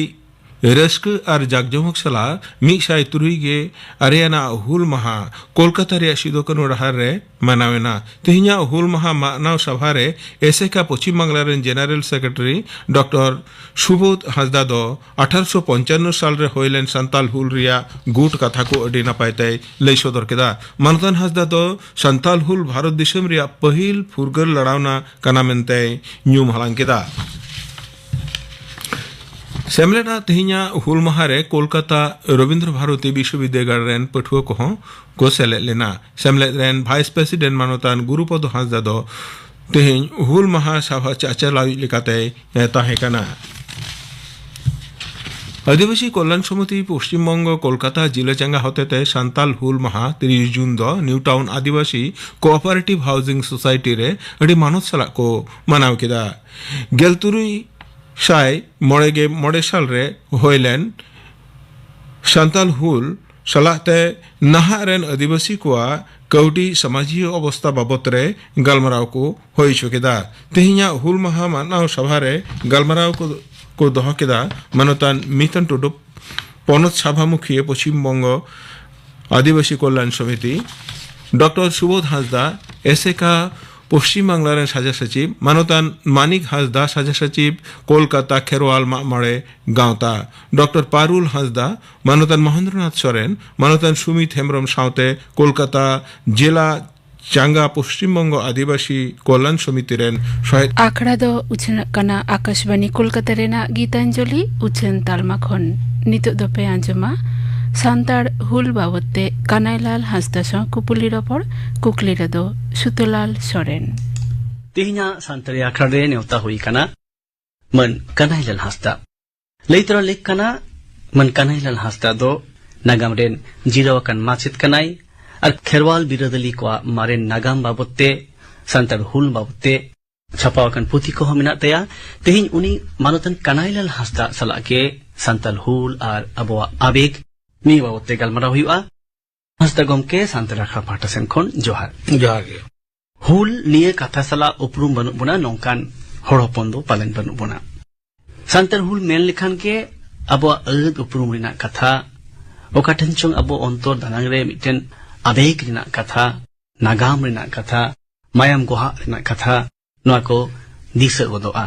ᱨᱟᱹᱥᱠᱟᱹ ᱟᱨ ᱡᱟᱠᱡᱚᱢᱚᱠ ᱥᱟᱞᱟᱜ ᱢᱤᱫ ᱥᱟᱭ ᱛᱩᱨᱩᱭ ᱜᱮ ᱟᱨᱮ ᱟᱱᱟᱜ ᱦᱩᱞ ᱢᱟᱦᱟ ᱠᱳᱞᱠᱟᱛᱟ ᱨᱮᱭᱟᱜ ᱥᱤᱫᱩ ᱠᱟᱹᱱᱦᱩ ᱰᱟᱦᱟᱨ ᱨᱮ ᱢᱟᱱᱟᱣ ᱮᱱᱟ᱾ ᱛᱮᱦᱮᱧᱟᱜ ᱦᱩᱞ ᱢᱟᱦᱟ ᱢᱟᱱᱟᱣ ᱥᱟᱵᱷᱟ ᱨᱮ ᱮᱥᱮᱠᱟ ᱯᱚᱪᱷᱤᱢ ᱵᱟᱝᱞᱟ ᱨᱮᱱ ᱡᱮᱱᱟᱨᱮᱞ ᱥᱮᱠᱨᱮᱴᱟᱨᱤ ᱰᱚᱠᱴᱚᱨ ᱥᱩᱵᱳᱫᱷ ᱦᱟᱸᱥᱫᱟ ᱫᱚ ᱟᱴᱷᱟᱨᱚᱥᱚ ᱯᱚᱧᱪᱟᱱᱱᱚ ᱥᱟᱞ ᱨᱮ ᱦᱩᱭ ᱞᱮᱱ ᱥᱟᱱᱛᱟᱞ ᱦᱩᱞ ᱨᱮᱭᱟᱜ ᱜᱩᱴ ᱠᱟᱛᱷᱟ ᱠᱚ ᱟᱹᱰᱤ ᱱᱟᱯᱟᱭ ᱛᱮᱭ ᱞᱟᱹᱭ ᱥᱚᱫᱚᱨ ᱠᱮᱫᱟ᱾ ᱢᱟᱱᱚᱛᱟᱱ ᱦᱟᱸᱥᱫᱟ ᱫᱚ ᱥᱟᱱᱛᱟᱞ ᱦᱩᱞ ᱵᱷᱟᱨᱚᱛ ᱫᱤᱥᱚᱢ ᱨᱮᱭᱟᱜ ᱯᱟᱹᱦᱤᱞ ᱯᱷᱩᱨᱜᱟᱹᱞ ᱞᱟᱲᱟᱣᱱᱟ ᱠᱟᱱᱟ ᱢᱮᱱᱛᱮᱭ ᱧᱩᱢ ᱦᱟᱞᱟᱝ ᱠᱮᱫᱟ᱾ ᱥᱮᱢᱞᱮᱫ ᱟᱜ ᱛᱮᱦᱮᱧᱟᱜ ᱦᱩᱞ ᱢᱟᱦᱟ ᱨᱮ ᱠᱳᱞᱠᱟᱛᱟ ᱨᱚᱵᱤᱱᱫᱨᱚ ᱵᱷᱟᱨᱚᱛᱤ ᱵᱤᱥᱣᱚᱵᱤᱫᱽᱫᱟᱹᱜᱟᱲ ᱨᱮᱱ ᱯᱟᱹᱴᱷᱩᱣᱟᱹ ᱠᱚᱦᱚᱸ ᱠᱚ ᱥᱮᱞᱮᱫ ᱞᱮᱱᱟ᱾ ᱥᱮᱢᱞᱮᱫ ᱨᱮᱱ ᱵᱷᱟᱭᱤᱥ ᱯᱨᱮᱥᱤᱰᱮᱱᱴ ᱢᱟᱱᱚᱛᱟᱱ ᱜᱩᱨᱩᱯᱚᱫᱚ ᱦᱟᱸᱥᱫᱟ ᱫᱚ ᱛᱮᱦᱮᱧ ᱦᱩᱞ ᱢᱟᱦᱟ ᱥᱟᱵᱷᱟ ᱪᱟᱪᱟᱞᱟᱣᱤᱡ ᱞᱮᱠᱟᱛᱮᱭ ᱛᱟᱦᱮᱸ ᱠᱟᱱᱟ᱾ ᱟᱹᱫᱤᱵᱟᱹᱥᱤ ᱠᱚᱞᱭᱟᱱ ᱥᱚᱢᱤᱛᱤ ᱯᱚᱥᱪᱤᱢ ᱵᱚᱝᱜᱚ ᱠᱳᱞᱠᱟᱛᱟ ᱡᱤᱞᱟᱹ ᱪᱟᱸᱜᱟ ᱦᱚᱛᱮᱛᱮ ᱥᱟᱱᱛᱟᱞ ᱦᱩᱞ ᱢᱟᱦᱟ ᱛᱤᱨᱤᱥ ᱡᱩᱱ ᱫᱚ ᱱᱤᱭᱩ ᱴᱟᱣᱩᱱ ᱟᱹᱫᱤᱵᱟᱹᱥᱤ ᱠᱳᱚᱯᱟᱨᱮᱴᱤᱵᱷ ᱦᱟᱣᱩᱥᱤᱝ ᱥᱳᱥᱟᱭᱴᱤ ᱨᱮ ᱟᱹᱰᱤ ᱢᱟᱱᱚᱛ ᱥᱟᱞᱟᱜ ᱠᱚ ᱢᱟᱱᱟᱣ ᱠᱮᱫᱟ᱾ ᱜᱮᱞ ᱛᱩᱨᱩᱭ ᱥᱟᱭ ᱢᱚᱬᱮ ᱜᱮ ᱢᱚᱬᱮ ᱥᱟᱞ ᱨᱮ ᱦᱩᱭ ᱞᱮᱱ ᱥᱟᱱᱛᱟᱞ ᱦᱩᱞ ᱥᱟᱞᱟᱜ ᱛᱮ ᱱᱟᱦᱟᱜ ᱨᱮᱱ ᱟᱹᱫᱤᱵᱟᱹᱥᱤ ᱠᱚᱣᱟᱜ ᱠᱟᱹᱣᱰᱤ ᱥᱟᱢᱟᱡᱤᱠ ᱚᱵᱚᱥᱛᱟ ᱵᱟᱵᱚᱛ ᱨᱮ ᱜᱟᱞᱢᱟᱨᱟᱣ ᱠᱚ ᱦᱩᱭ ᱦᱚᱪᱚ ᱠᱮᱫᱟ᱾ ᱛᱮᱦᱮᱧᱟᱜ ᱦᱩᱞ ᱢᱟᱦᱟ ᱢᱟᱱᱟᱣ ᱥᱟᱵᱷᱟ ᱨᱮ ᱜᱟᱞᱢᱟᱨᱟᱣ ᱠᱚ, ᱠᱚ ᱫᱚᱦᱚ ᱠᱮᱫᱟ ᱢᱟᱱᱚᱛᱟᱱ ᱢᱤᱛᱚᱱ ᱴᱩᱰᱩ, ᱯᱚᱱᱚᱛ ᱥᱟᱵᱷᱟ ᱢᱩᱠᱷᱤᱭᱟᱹ ᱯᱚᱪᱷᱤᱢ ᱵᱚᱝᱜᱚ ᱟᱹᱫᱤᱵᱟᱹᱥᱤ ᱠᱚᱞᱭᱟᱱ ᱥᱚᱢᱤᱛᱤ, ᱰᱚᱠᱴᱚᱨ ᱥᱩᱵᱳᱫᱷ ᱦᱟᱸᱥᱫᱟ, ᱮᱥᱮᱠᱟ ᱯᱚᱥᱪᱤᱢ ᱵᱟᱝᱞᱟ ᱨᱮᱱ ᱥᱟᱡᱟ ᱥᱟᱪᱤᱵᱽ, ᱢᱟᱱᱚᱛᱟᱱ ᱢᱟᱱᱤᱠ ᱦᱟᱸᱥᱫᱟ, ᱥᱟᱡᱟ ᱥᱟᱪᱤᱵᱽ, ᱠᱳᱞᱠᱟᱛᱟ ᱠᱷᱮᱨᱣᱟᱞ ᱢᱟᱜ ᱢᱚᱬᱮ ᱜᱟᱶᱛᱟ, ᱰᱚᱠᱴᱚᱨ ᱯᱟᱨᱩᱞ ᱦᱟᱸᱥᱫᱟ, ᱢᱟᱱᱚᱛᱟᱱ ᱢᱚᱦᱮᱱᱫᱨᱚᱱᱟᱛᱷ ᱥᱚᱨᱮᱱ, ᱢᱟᱱᱚᱛᱟᱱ ᱥᱩᱢᱤᱛ ᱦᱮᱢᱵᱨᱚᱢ ᱥᱟᱶᱛᱮ ᱠᱳᱞᱠᱟᱛᱟ ᱡᱮᱞᱟ ᱪᱟᱸᱜᱟ ᱯᱚᱥᱪᱤᱢ ᱵᱚᱝᱜᱚ ᱟᱹᱫᱤᱵᱟᱹᱥᱤ ᱠᱚᱞᱭᱟᱱ ᱥᱚᱢᱤᱛᱤ ᱨᱮᱱ ᱥᱚᱦᱮᱫ᱾ ᱟᱠᱷᱲᱟ ᱫᱚ ᱩᱪᱷᱟᱹᱱᱚᱜ ᱠᱟᱱᱟ ᱟᱠᱟᱥᱵᱟᱱᱤ ᱠᱳᱞᱠᱟᱛᱟ ᱨᱮᱱᱟᱜ ᱜᱤᱛᱟᱧᱡᱚᱞᱤ ᱩᱪᱷᱟᱹᱱ ᱛᱟᱞᱢᱟ ᱠᱷᱚᱱ᱾ ᱱᱤᱛᱚᱜ ᱫᱚᱯᱮ ᱟᱸᱡᱚᱢᱟ ᱥᱟᱱᱛᱟᱲ ᱦᱩᱞ ᱵᱟᱵᱚᱛ ᱛᱮ ᱠᱟᱱᱟᱭᱞᱟᱞ ᱦᱟᱸᱥᱫᱟ ᱥᱟᱶ ᱠᱩᱯᱩᱞᱤ ᱨᱚᱯᱚᱲ, ᱠᱩᱠᱞᱤ ᱨᱮᱫᱚ ᱥᱩᱛᱚᱞᱟᱞ ᱥᱚᱨᱮᱱ᱾ ᱛᱮᱦᱮᱧᱟᱜ ᱥᱟᱱᱛᱟᱲᱤ ᱟᱠᱷᱲᱟ ᱨᱮ ᱱᱮᱣᱛᱟ ᱦᱩᱭ ᱟᱠᱟᱱᱟ ᱢᱟᱹᱱ ᱠᱟᱱᱟᱭᱞᱟᱞ ᱦᱟᱸᱥᱫᱟ᱾ ᱞᱟᱹᱭ ᱛᱚᱨᱟ ᱞᱮᱠ ᱠᱟᱱᱟ, ᱢᱟᱹᱱ ᱠᱟᱱᱟᱭᱞᱟᱞ ᱦᱟᱸᱥᱫᱟ ᱫᱚ ᱱᱟᱜᱟᱢ ᱨᱮᱱ ᱡᱤᱨᱟᱹᱣ ᱟᱠᱟᱱ ᱢᱟᱪᱮᱫ ᱠᱟᱱᱟᱭ ᱟᱨ ᱠᱷᱮᱨᱣᱟᱞ ᱵᱤᱨᱟᱹᱫᱟᱹᱞᱤ ᱠᱚᱣᱟᱜ ᱢᱟᱨᱮᱱ ᱱᱟᱜᱟᱢ ᱵᱟᱵᱚᱛ ᱛᱮ, ᱥᱟᱱᱛᱟᱲ ᱦᱩᱞ ᱵᱟᱵᱚᱛ ᱛᱮ ᱪᱷᱟᱯᱟᱣ ᱟᱠᱟᱱ ᱯᱩᱛᱷᱤ ᱠᱚᱦᱚᱸ ᱢᱮᱱᱟᱜ ᱛᱟᱭᱟ᱾ ᱛᱮᱦᱮᱧ ᱩᱱᱤ ᱢᱟᱱᱚᱛᱟᱱ ᱠᱟᱱᱟᱭᱞᱟᱞ ᱦᱟᱸᱥᱫᱟ ᱥᱟᱞᱟᱜ ᱜᱮ ᱥᱟᱱᱛᱟᱞ ᱦᱩᱞ ᱟᱨ ᱟᱵᱚᱣᱟᱜ ᱟᱵᱮᱜᱽ ᱱᱤᱭᱟᱹ ᱵᱟᱵᱚᱛ ᱛᱮ ᱜᱟᱞᱢᱟᱨᱟᱣ ᱦᱩᱭᱩᱜᱼᱟ᱾ ᱦᱟᱸᱥᱫᱟ ᱜᱚᱢᱠᱮ, ᱥᱟᱱᱛᱟᱲ ᱟᱠᱷᱲᱟ ᱯᱟᱦᱴᱟ ᱥᱮᱱ ᱠᱷᱚᱱ ᱡᱚᱦᱟᱨ᱾ ᱡᱚᱦᱟᱨ ᱜᱮ᱾ ᱦᱩᱞ ᱱᱤᱭᱟᱹ ᱠᱟᱛᱷᱟ ᱥᱟᱞᱟᱜ ᱩᱯᱨᱩᱢ ᱵᱟᱹᱱᱩᱜ ᱵᱚᱱᱟ ᱱᱚᱝᱠᱟᱱ ᱦᱚᱲ ᱦᱚᱯᱚᱱ ᱫᱚ ᱯᱟᱞᱮᱱ ᱵᱟᱹᱱᱩᱜ ᱵᱚᱱᱟ᱾ ᱥᱟᱱᱛᱟᱲ ᱦᱩᱞ ᱢᱮᱱ ᱞᱮᱠᱷᱟᱱ ᱜᱮ ᱟᱵᱚᱣᱟᱜ ᱟᱹᱫ ᱩᱯᱨᱩᱢ ᱨᱮᱱᱟᱜ ᱠᱟᱛᱷᱟ, ᱚᱠᱟ ᱴᱷᱮᱱ ᱪᱚᱝ ᱟᱵᱚ ᱚᱱᱛᱚᱨ ᱫᱟᱱᱟᱝ ᱨᱮ ᱢᱤᱫᱴᱮᱱ ᱟᱵᱮᱜᱽ ᱨᱮᱱᱟᱜ ᱠᱟᱛᱷᱟ, ᱱᱟᱜᱟᱢ ᱨᱮᱱᱟᱜ ᱠᱟᱛᱷᱟ, ᱢᱟᱭᱟᱢ ᱜᱚᱦᱟᱜ ᱨᱮᱱᱟᱜ ᱠᱟᱛᱷᱟ, ᱱᱚᱣᱟ ᱠᱚ ᱫᱤᱥᱟᱹ ᱜᱚᱫᱚᱜᱼᱟ᱾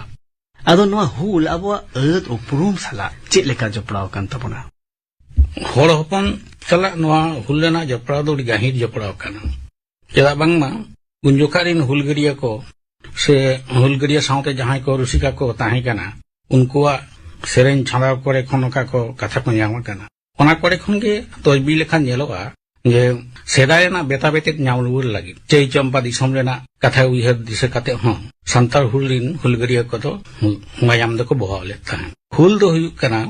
ᱟᱫᱚ ᱱᱚᱣᱟ ᱦᱩᱞ ᱟᱵᱚᱣᱟᱜ ᱟᱹᱫ ᱩᱯᱨᱩᱢ ᱥᱟᱞᱟᱜ ᱪᱮᱫ ᱞᱮᱠᱟ ᱡᱚᱯᱲᱟᱣ ᱟᱠᱟᱱ ᱛᱟᱵᱚᱱᱟ? ᱦᱚᱲ ᱦᱚᱯᱚᱱ ᱥᱟᱞᱟᱜ ᱱᱚᱣᱟ ᱦᱩᱞ ᱨᱮᱱᱟᱜ ᱡᱚᱯᱲᱟᱣ ᱫᱚ ᱟᱹᱰᱤ ᱜᱟᱹᱦᱤᱨ ᱡᱚᱯᱲᱟᱣ ᱠᱟᱱᱟ᱾ ᱪᱮᱫᱟᱜ ᱵᱟᱝᱢᱟ ᱩᱱ ᱡᱚᱠᱷᱟ ᱨᱤᱱ ᱦᱩᱞᱜᱟᱹᱨᱤᱭᱟᱹ ᱠᱚ ᱥᱮ ᱦᱩᱞᱜᱟᱹᱨᱤᱭᱟᱹ ᱥᱟᱶᱛᱮ ᱡᱟᱦᱟᱸᱭ ᱠᱚ ᱨᱩᱥᱤᱠᱟ ᱠᱚ ᱛᱟᱦᱮᱸ ᱠᱟᱱᱟ, ᱩᱱᱠᱩᱣᱟᱜ ᱥᱮᱨᱮᱧ ᱪᱷᱟᱸᱫᱟᱣ ᱠᱚᱨᱮ ᱠᱷᱚᱱ ᱚᱠᱟ ᱠᱚ ᱠᱟᱛᱷᱟ ᱠᱚ ᱧᱟᱢ ᱟᱠᱟᱱᱟ, ᱚᱱᱟ ᱠᱚᱨᱮ ᱠᱷᱚᱱ ᱜᱮ ᱛᱚᱡᱵᱤ ᱞᱮᱠᱷᱟᱱ ᱧᱮᱞᱚᱜᱼᱟ ᱡᱮ ᱥᱮᱫᱟᱭ ᱨᱮᱱᱟᱜ ᱵᱮᱛᱟ ᱵᱮᱛᱮᱫ ᱧᱟᱢ ᱨᱩᱣᱟᱹᱲ ᱞᱟᱹᱜᱤᱫ ᱪᱟᱹᱭ ᱪᱚᱢᱯᱟ ᱫᱤᱥᱚᱢ ᱨᱮᱱᱟᱜ ᱠᱟᱛᱷᱟ ᱩᱭᱦᱟᱹᱨ ᱫᱤᱥᱟᱹ ᱠᱟᱛᱮ ᱦᱚᱸ ᱥᱟᱱᱛᱟᱲ ᱦᱩᱞ ᱨᱤᱱ ᱦᱩᱞᱜᱟᱹᱨᱤᱭᱟᱹ ᱠᱚᱫᱚ ᱢᱟᱭᱟᱢ ᱫᱚᱠᱚ ᱵᱚᱦᱟᱣ ᱞᱮᱫ ᱛᱟᱦᱮᱸᱫ᱾ ᱦᱩᱞ ᱫᱚ ᱦᱩᱭᱩᱜ ᱠᱟᱱᱟ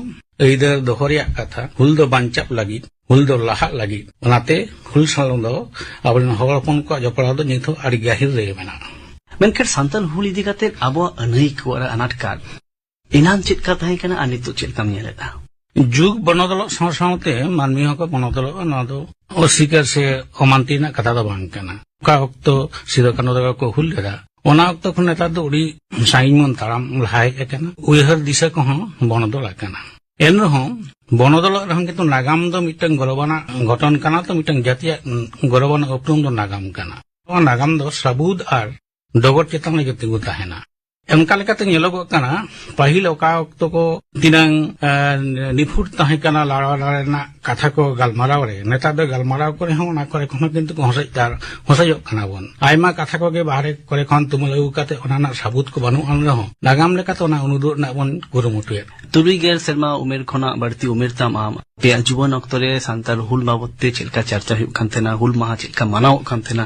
ᱟᱹᱭᱫᱟᱹᱨ ᱫᱚᱦᱚ ᱨᱮᱭᱟᱜ ᱠᱟᱛᱷᱟ, ᱦᱩᱞ ᱫᱚ ᱵᱟᱧᱪᱟᱜ ᱞᱟᱹᱜᱤᱫ, ᱦᱩᱞ ᱫᱚ ᱞᱟᱦᱟᱜ ᱞᱟᱹᱜᱤᱫ᱾ ᱚᱱᱟᱛᱮ ᱦᱩᱞ ᱥᱟᱞ ᱫᱚ ᱟᱵᱚᱨᱮᱱ ᱦᱚᱲ ᱦᱚᱯᱚᱱ ᱠᱚᱣᱟᱜ ᱡᱚᱯᱲᱟᱣ ᱫᱚ ᱱᱤᱛ ᱦᱚᱸ ᱟᱹᱰᱤ ᱜᱟᱹᱦᱤᱨ ᱨᱮᱜᱮ ᱢᱮᱱᱟᱜᱼᱟ᱾ ᱢᱮᱱᱠᱷᱟᱱ ᱥᱟᱱᱛᱟᱲ ᱦᱩᱞ ᱤᱫᱤ ᱠᱟᱛᱮ ᱟᱵᱚᱣᱟᱜ ᱟᱹᱱᱟᱹᱭᱠᱟᱹᱣ ᱟᱨ ᱟᱱᱟᱴ ᱠᱟᱨ ᱮᱱᱟᱱ ᱪᱮᱫ ᱞᱮᱠᱟ ᱛᱟᱦᱮᱸ ᱠᱟᱱᱟ ᱟᱨ ᱱᱤᱛᱚᱜ ᱪᱮᱫ ᱞᱮᱠᱟᱢ ᱧᱮᱞᱮᱫᱼᱟ? ᱡᱩᱜᱽ ᱵᱚᱱᱚᱫᱚᱞᱚᱜ ᱥᱟᱶ ᱥᱟᱶᱛᱮ ᱢᱟᱹᱱᱢᱤ ᱦᱚᱸᱠᱚ ᱵᱚᱱᱚᱫᱚᱞᱚᱜᱼᱟ, ᱱᱚᱣᱟ ᱫᱚ ᱚᱥᱤᱠᱟᱨ ᱥᱮ ᱚᱢᱟᱱᱛᱤ ᱨᱮᱱᱟᱜ ᱠᱟᱛᱷᱟ ᱫᱚ ᱵᱟᱝ ᱠᱟᱱᱟ᱾ ᱚᱠᱟ ᱚᱠᱛᱚ ᱥᱤᱫᱩ ᱠᱟᱹᱱᱦᱩ ᱛᱟᱠᱚ ᱠᱚ ᱦᱩᱞ ᱞᱮᱫᱟ, ᱚᱱᱟ ᱚᱠᱛᱚ ᱠᱷᱚᱱ ᱱᱮᱛᱟᱨ ᱫᱚ ᱟᱹᱰᱤ ᱥᱟᱺᱜᱤᱧ ᱵᱚᱱ ᱛᱟᱲᱟᱢ ᱞᱟᱦᱟ ᱦᱮᱡ ᱟᱠᱟᱱᱟ᱾ ᱩᱭᱦᱟᱹᱨ ᱫᱤᱥᱟᱹ ᱠᱚᱦᱚᱸ ᱵᱚᱱᱚᱫᱚᱞ ᱟᱠᱟᱱᱟ᱾ ᱮᱱ ᱨᱮᱦᱚᱸ ᱵᱚᱱᱚᱫᱚᱞᱚᱜ ᱨᱮᱦᱚᱸ ᱠᱤᱱᱛᱩ ᱱᱟᱜᱟᱢ ᱫᱚ ᱢᱤᱫᱴᱟᱝ ᱜᱚᱨᱚᱵᱟᱱᱟᱜ ᱜᱷᱚᱴᱚᱱ ᱠᱟᱱᱟ, ᱛᱚ ᱢᱤᱫᱴᱟᱝ ᱡᱟᱹᱛᱤᱭᱟᱜ ᱜᱚᱨᱚᱵᱟᱱᱟᱜ ᱩᱯᱨᱩᱢ ᱫᱚ ᱱᱟᱜᱟᱢ ᱠᱟᱱᱟ᱾ ᱱᱚᱣᱟ ᱱᱟᱜᱟᱢ ᱫᱚ ᱥᱟᱹᱵᱩᱫ ᱟᱨ ᱰᱚᱜᱚᱨ ᱪᱮᱛᱟᱱ ᱨᱮᱜᱮ ᱛᱤᱸᱜᱩ ᱛᱟᱦᱮᱱᱟ᱾ ᱚᱱᱠᱟ ᱞᱮᱠᱟᱛᱮ ᱧᱮᱞᱚᱜᱚᱜ ᱠᱟᱱᱟ, ᱯᱟᱹᱦᱤᱞ ᱚᱠᱟ ᱚᱠᱛᱚ ᱠᱚ ᱛᱤᱱᱟᱹᱝ, ᱮ, ᱱᱤᱯᱷᱩᱴ ᱛᱟᱦᱮᱸ ᱠᱟᱱᱟ ᱞᱟᱲᱟᱣ ᱨᱮᱱᱟᱜ ᱠᱟᱛᱷᱟ ᱠᱚ ᱜᱟᱞᱢᱟᱨᱟᱣ ᱨᱮ, ᱱᱮᱛᱟᱨ ᱫᱚ ᱜᱟᱞᱢᱟᱨᱟᱣ ᱠᱚᱨᱮ ᱦᱚᱸ ᱚᱱᱟ ᱠᱚᱨᱮ ᱠᱷᱚᱱ ᱦᱚᱸ ᱠᱤᱱᱛᱩ ᱠᱚ ᱦᱚᱸᱥᱮᱡ ᱫᱟᱨ-, ᱦᱚᱸᱥᱮᱡᱚᱜ ᱠᱟᱱᱟ ᱵᱚᱱ᱾ ᱟᱭᱢᱟ ᱠᱟᱛᱷᱟ ᱠᱚᱜᱮ ᱵᱟᱦᱨᱮ ᱠᱚᱨᱮ ᱠᱷᱚᱱ ᱛᱩᱢᱟᱹᱞ ᱟᱹᱜᱩ ᱠᱟᱛᱮ ᱚᱱᱟ ᱨᱮᱱᱟᱜ ᱥᱟᱹᱵᱩᱫ ᱠᱚ ᱵᱟᱹᱱᱩᱜ ᱟᱱ ᱨᱮᱦᱚᱸ ᱱᱟᱜᱟᱢ ᱞᱮᱠᱟᱛᱮ ᱚᱱᱟ ᱩᱱᱩᱫᱩᱜ ᱨᱮᱱᱟᱜ ᱵᱚᱱ ᱠᱩᱨᱩᱢᱩᱴᱩᱭᱮᱫ᱾ ᱛᱩᱨᱩᱭ ᱜᱮᱞ ᱥᱮᱨᱢᱟ ᱩᱢᱮᱨ ᱠᱷᱚᱱᱟᱜ ᱵᱟᱹᱲᱛᱤ ᱩᱢᱮᱨ ᱛᱟᱢ ᱟᱢ, ᱟᱯᱮᱭᱟᱜ ᱡᱩᱣᱟᱹᱱ ᱚᱠᱛᱚ ᱨᱮ ᱥᱟᱱᱛᱟᱲ ᱦᱩᱞ ᱵᱟᱵᱚᱛ ᱛᱮ ᱪᱮᱫ ᱞᱮᱠᱟ ᱪᱟᱨᱪᱟ ᱦᱩᱭᱩᱜ ᱠᱟᱱ ᱛᱟᱦᱮᱱᱟ, ᱦᱩᱞ ᱢᱟᱦᱟ ᱪᱮᱫ ᱞᱮᱠᱟ ᱢᱟᱱᱟᱣᱚᱜ ᱠᱟᱱ ᱛᱟᱦᱮᱱᱟ,